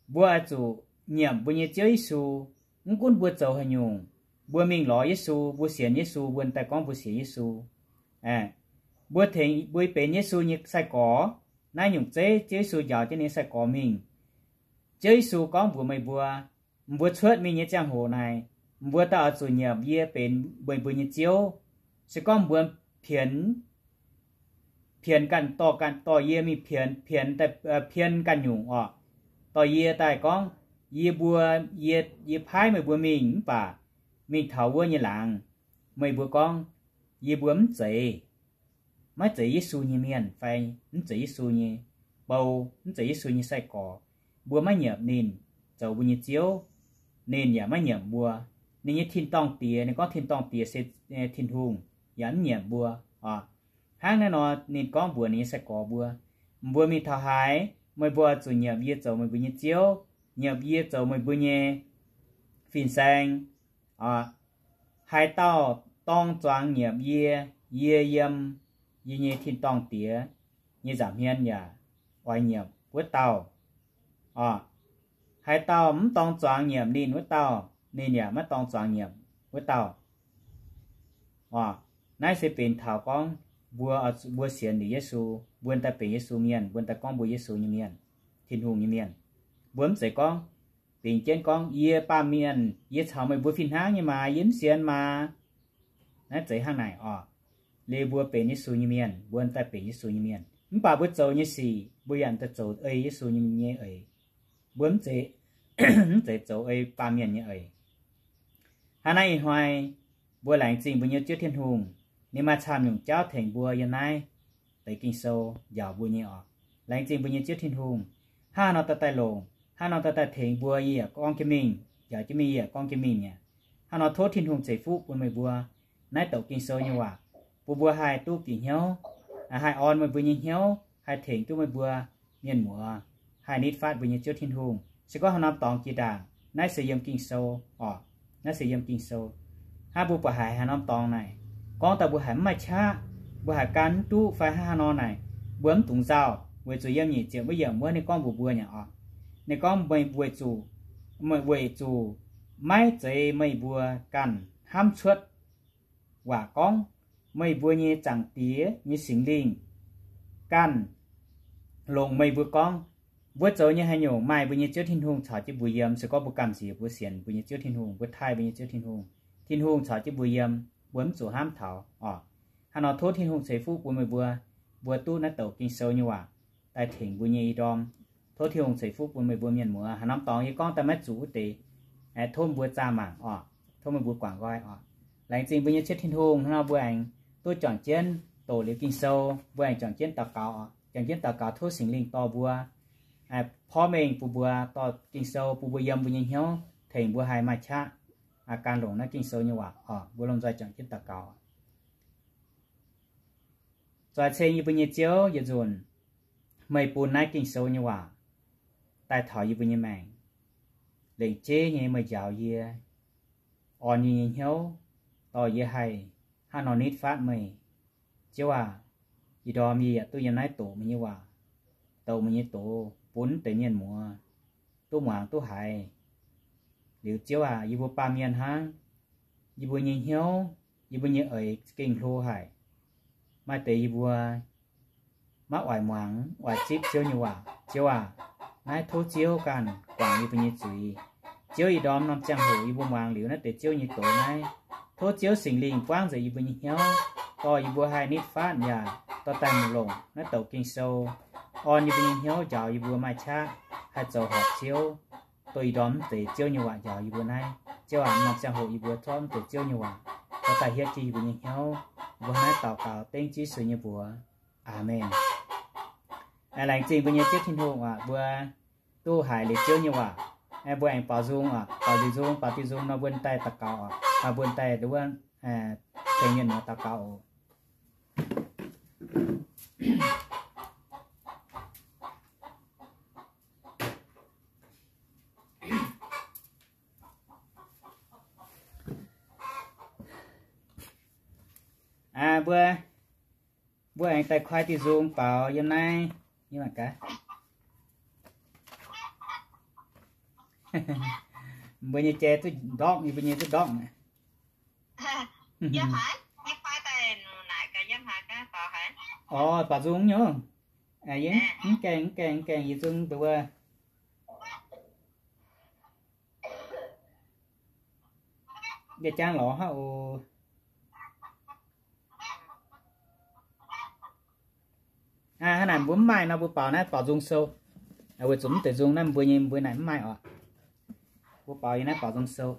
mbuo oix zuqc nyiemc mbuo nyei Ziouv Yesu. Mv gunv mbuo zoux haaix nyungc, mbuo mingh lorz Yesu, mbuo sienx Yesu, mbuo daaih gorngv mbuo sienx Yesu, mbuo tengx mbuo benx Yesu nyei sai-gorx. Naaiv nyungc zeiv Ziouv Yesu njaaux jienv ninh nyei sai-gorx mingh. Ziouv Yesu gorngv mbuox meih mbuo, mbuo cuotv mingh nyei ziangh hoc naaic, mbuo daaih oix zuqc nyiemc yie benx meih mbuo nyei Ziouv. Se gorngv mbuo pienx, pienx ganh dorh, ganh dorh yie mingh pienx, pienx, pien ganh nyungc oc, dorh yie daaih gorngv, yie mbuo, yie, yie paaiv meih mbuo mingh mv baac mingh taux wuov nyei laangz, meih mbuo gorngv, yie mbuo mv zeiz, maiv zeiz Yesu nyei mienh fai mv zeiz Yesu nyei bou, mv zeiz Yesu nyei sai-gorx. Mbuo maiv nyiemc ninh zoux mbuo nyei Ziouv, ninh yaac maiv nyiemc mbuo. Ninh nyei tin-dorngh diex, ninh gorngv tin-dorngh diex se Tin-Hungh, yaac mv nyiemc mbuo oc. Hnangv naaiv nor ninh gorngv mbuox ninh nyei sai-gorx mbuo, mbuo mingh taux haaix, meih mbuo zuqc nyiemc yie zoux meih mbuo nyei Ziouv, nyiemc yie zoux meih mbuo nyei fin-saeng. Haaix dauh dorng zuangx nyiemc yie, yie yiem yie nyei tin-dorngh diex nyei nza'hmien yaac oix nyiemc wuov dauh. Haaix dauh mv dorng zuangx nyiemc ninh wuov dauh, ninh yaac maiv dorng zuangx nyiemc wuov dauh. Naaiv se benx taux gorngv mbuo, mbuo sienx liuz Yesu, mbuo daaih benx Yesu mienh, mbuo daaih gorngv mbuo Yesu nyei mienh, Tin-Hungh nyei mienh. Mbuo mv zeiz gorngv bingx jienv gorngv, yie baamh mienh, yie caux meih mbuo fih hnangv nyei maah, yie mv sienx maah. Naaiv zeiz hnangv naaic oc. Liuz mbuo benx Yesu nyei mienh, mbuo daaih benx Yesu nyei mienh, mv baac mbuo zoux nyei sic mbuo yaac daaih zoux ei Yesu nyei, nyei eix. Mbuo mv zeiz, mv zeiz zoux ei baamh mienh nyei eix. Hnangv naaiv ih hnoi mbuo laengz zingh mbuo nyei Ziouv Tin-Hungh, ninh maaih camv nyungc jauv tengx mbuo yiem naaiv deix Ging-Sou njaaux mbuo nyei oc. Laengz zingh mbuo nyei Ziouv Tin-Hungh, hnangv nor daaih daaih longc, hnangv nor daaih daaih tengx mbuo, yie yaac gorngv jienv mingh, njaaux jienv mingh, yie yaac gorngv jienv mingh nyei. Hnangv nor tov Tin-Hungh ceix fuqv bun meih mbuo naaiv douc Ging-Sou nyei waac, bun mbuo haih duqv bieqc hnyouv, haih orn meih mbuo nyei hnyouv, haih tengx duqv meih mbuo mienh muoz, haih nitv fatv mbuo nyei Ziouv Tin-Hungh. Se gorngv haaix norm dorngx jiex ndaangc, naaiv se yiem Ging-Sou oc. Naaiv se yiem Ging-Sou. Hnangv mbuo buatc haiz haaix norm dorngx naaic, gorngv daaih mbuo haiz mv maaih qaqv, mbuo haiz gan mv duqv fai hnangv haaix nor naaic, mbuo mv dungx nzauh, weic zuqc yiem nyic ziepc wuov yiemc wuov ninh gorngv mbuox mbuo nyei oc. Ninh gorngv meih, weic zuqc, meih, weic zuqc maiv zeiz meih mbuo ganh hnamv cuotv waac gorngv, meih mbuo nyei Zaangc Diex nyei Singx Lingh ganh longc meih mbuo gorngv. Mbuo zoux nyei haaix nyungc maaih mbuo nyei Ziouv Tin-Hungh caux jienv mbuo yiem. Se gorngv mbuo gamh nziex, mbuo sienx mbuo nyei Ziouv Tin-Hungh, mbuo taaih mbuo nyei Ziouv Tin-Hungh, Tin-Hungh caux jienv mbuo yiem, mbuo mv zuqc hnamv taux oc. Hnangv nor tov Tin-Hungh ceix fuqv bun meih mbuo, mbuo duqv naaiv douc Ging-Sou nyei waac daaih tengx mbuo nyei ih ndorm. Tov Tin-Hungh ceix fuqv bun meih mbuo mienh muoz. Haaix norm dorngx yie gorngv daaih maiv zuqc wuov deix, tov mbuo zaah mangc oc. Tov meih mbuo guangc nqoi oc. Laengz zingh mbuo nyei Ziouv Tin-Hungh, hnangv nor mbuo aengx duqv juangc jienv doqc liuz Ging-Sou, mbuo aengx juangc jienv daux gaux oc. Juangc jienv daux gaux tov Singx Lingh dorh mbuo, porv mengh bun mbuo, dorh Ging-Sou bun mbuo yiem mbuo nyei hnyouv, tengx mbuo haih maaih qaqv. aqv gan longc naaiv Ging-Sou nyei waac oc. Mbuo lomh nzoih juangc jienv daux gaux. Zoih ceng yie mbuo nyei Ziouv, yietc nzunc meih bun naaiv Ging-Sou nyei waac daaih taux yie mbuo nyei maengc. Lengc jeiv nyei meih njaaux yie, orn yie nyei hnyouv, dorh yie haih hnangv nor nitv fatv meih. Ziouv aac, ih ndorm yie yaac duqv yiem naaiv doqc meih nyei waac, doqc meih nyei doz bun deix mienh muoz duqv muangx duqv haiz. Liuz Ziouv aac, yie mbuo baamh mienh hnangv, yie mbuo nyei hnyouv, yie mbuo nyei eix gengh hlo haic. Maaih deix yie mbuo maiv oix muangx, oix zipv Ziouv nyei waac. Ziouv aac, naaiv tov Ziouv ganh guangc yie mbuo nyei zuiz. Ziouv, ih ndorm norm ziangh hoc yie mbuo muangx liuz naaiv deix Ziouv nyei doz naaiv, tov Ziouv Singx Lingh buangv nzengc yie mbuo nyei hnyouv, dorh yie mbuo haih nitv fatv yaac dorh daaih mingh longc naaiv doqc Ging-Sou, orn yie mbuo nyei hnyouv, njaaux yie mbuo maaih qaqv haih zoux horpc Ziouv. Dongh ih ndorm mv deix Ziouv nyei waac njaaux yie mbuo naaiv. Ziouv aac, norm ziangh hoc yie mbuo zorqv mv deix Ziouv nyei waac dorh daaih hietv jienv yie mbuo nyei hnyouv. Mbuo hnangv naaiv daux gaux dengv Yesu nyei mbuox. Aamen. Laengz zingh mbuo nyei Ziouv Tin-Hungh aac, mbuo duqv haiz liuz Ziouv nyei waac, mbuo aengx baaux nzung aac, baaux liuz nzung, baaux diuh nzung nor mbuo daaih daux gaux oc, mbuo daaih nduov tengx mienh muoz daux gaux oc. Aa, mbuo, mbuo aengx daaih koi diuh nzung baaux yiem naaiv, yiem naaiv gaax. Mbuo nyei jai duqv ndortv, yie mbuo nyei duqv ndortv. Orv, baaux nzung nyei. Mv gaengh, mv gaengh, mv gaengh, yie nzung nduov. Yie jangv lorz hnangv oc. Hnangv naaic mbuo mv maaih nor mbuo baaux naaiv baaux nzung sou. Weic zuqc mv deix nzung naaiv mbuo nyei mbuo naaic mv maaih oc. Mbuo baaux yiem naaiv baaux nzung sou.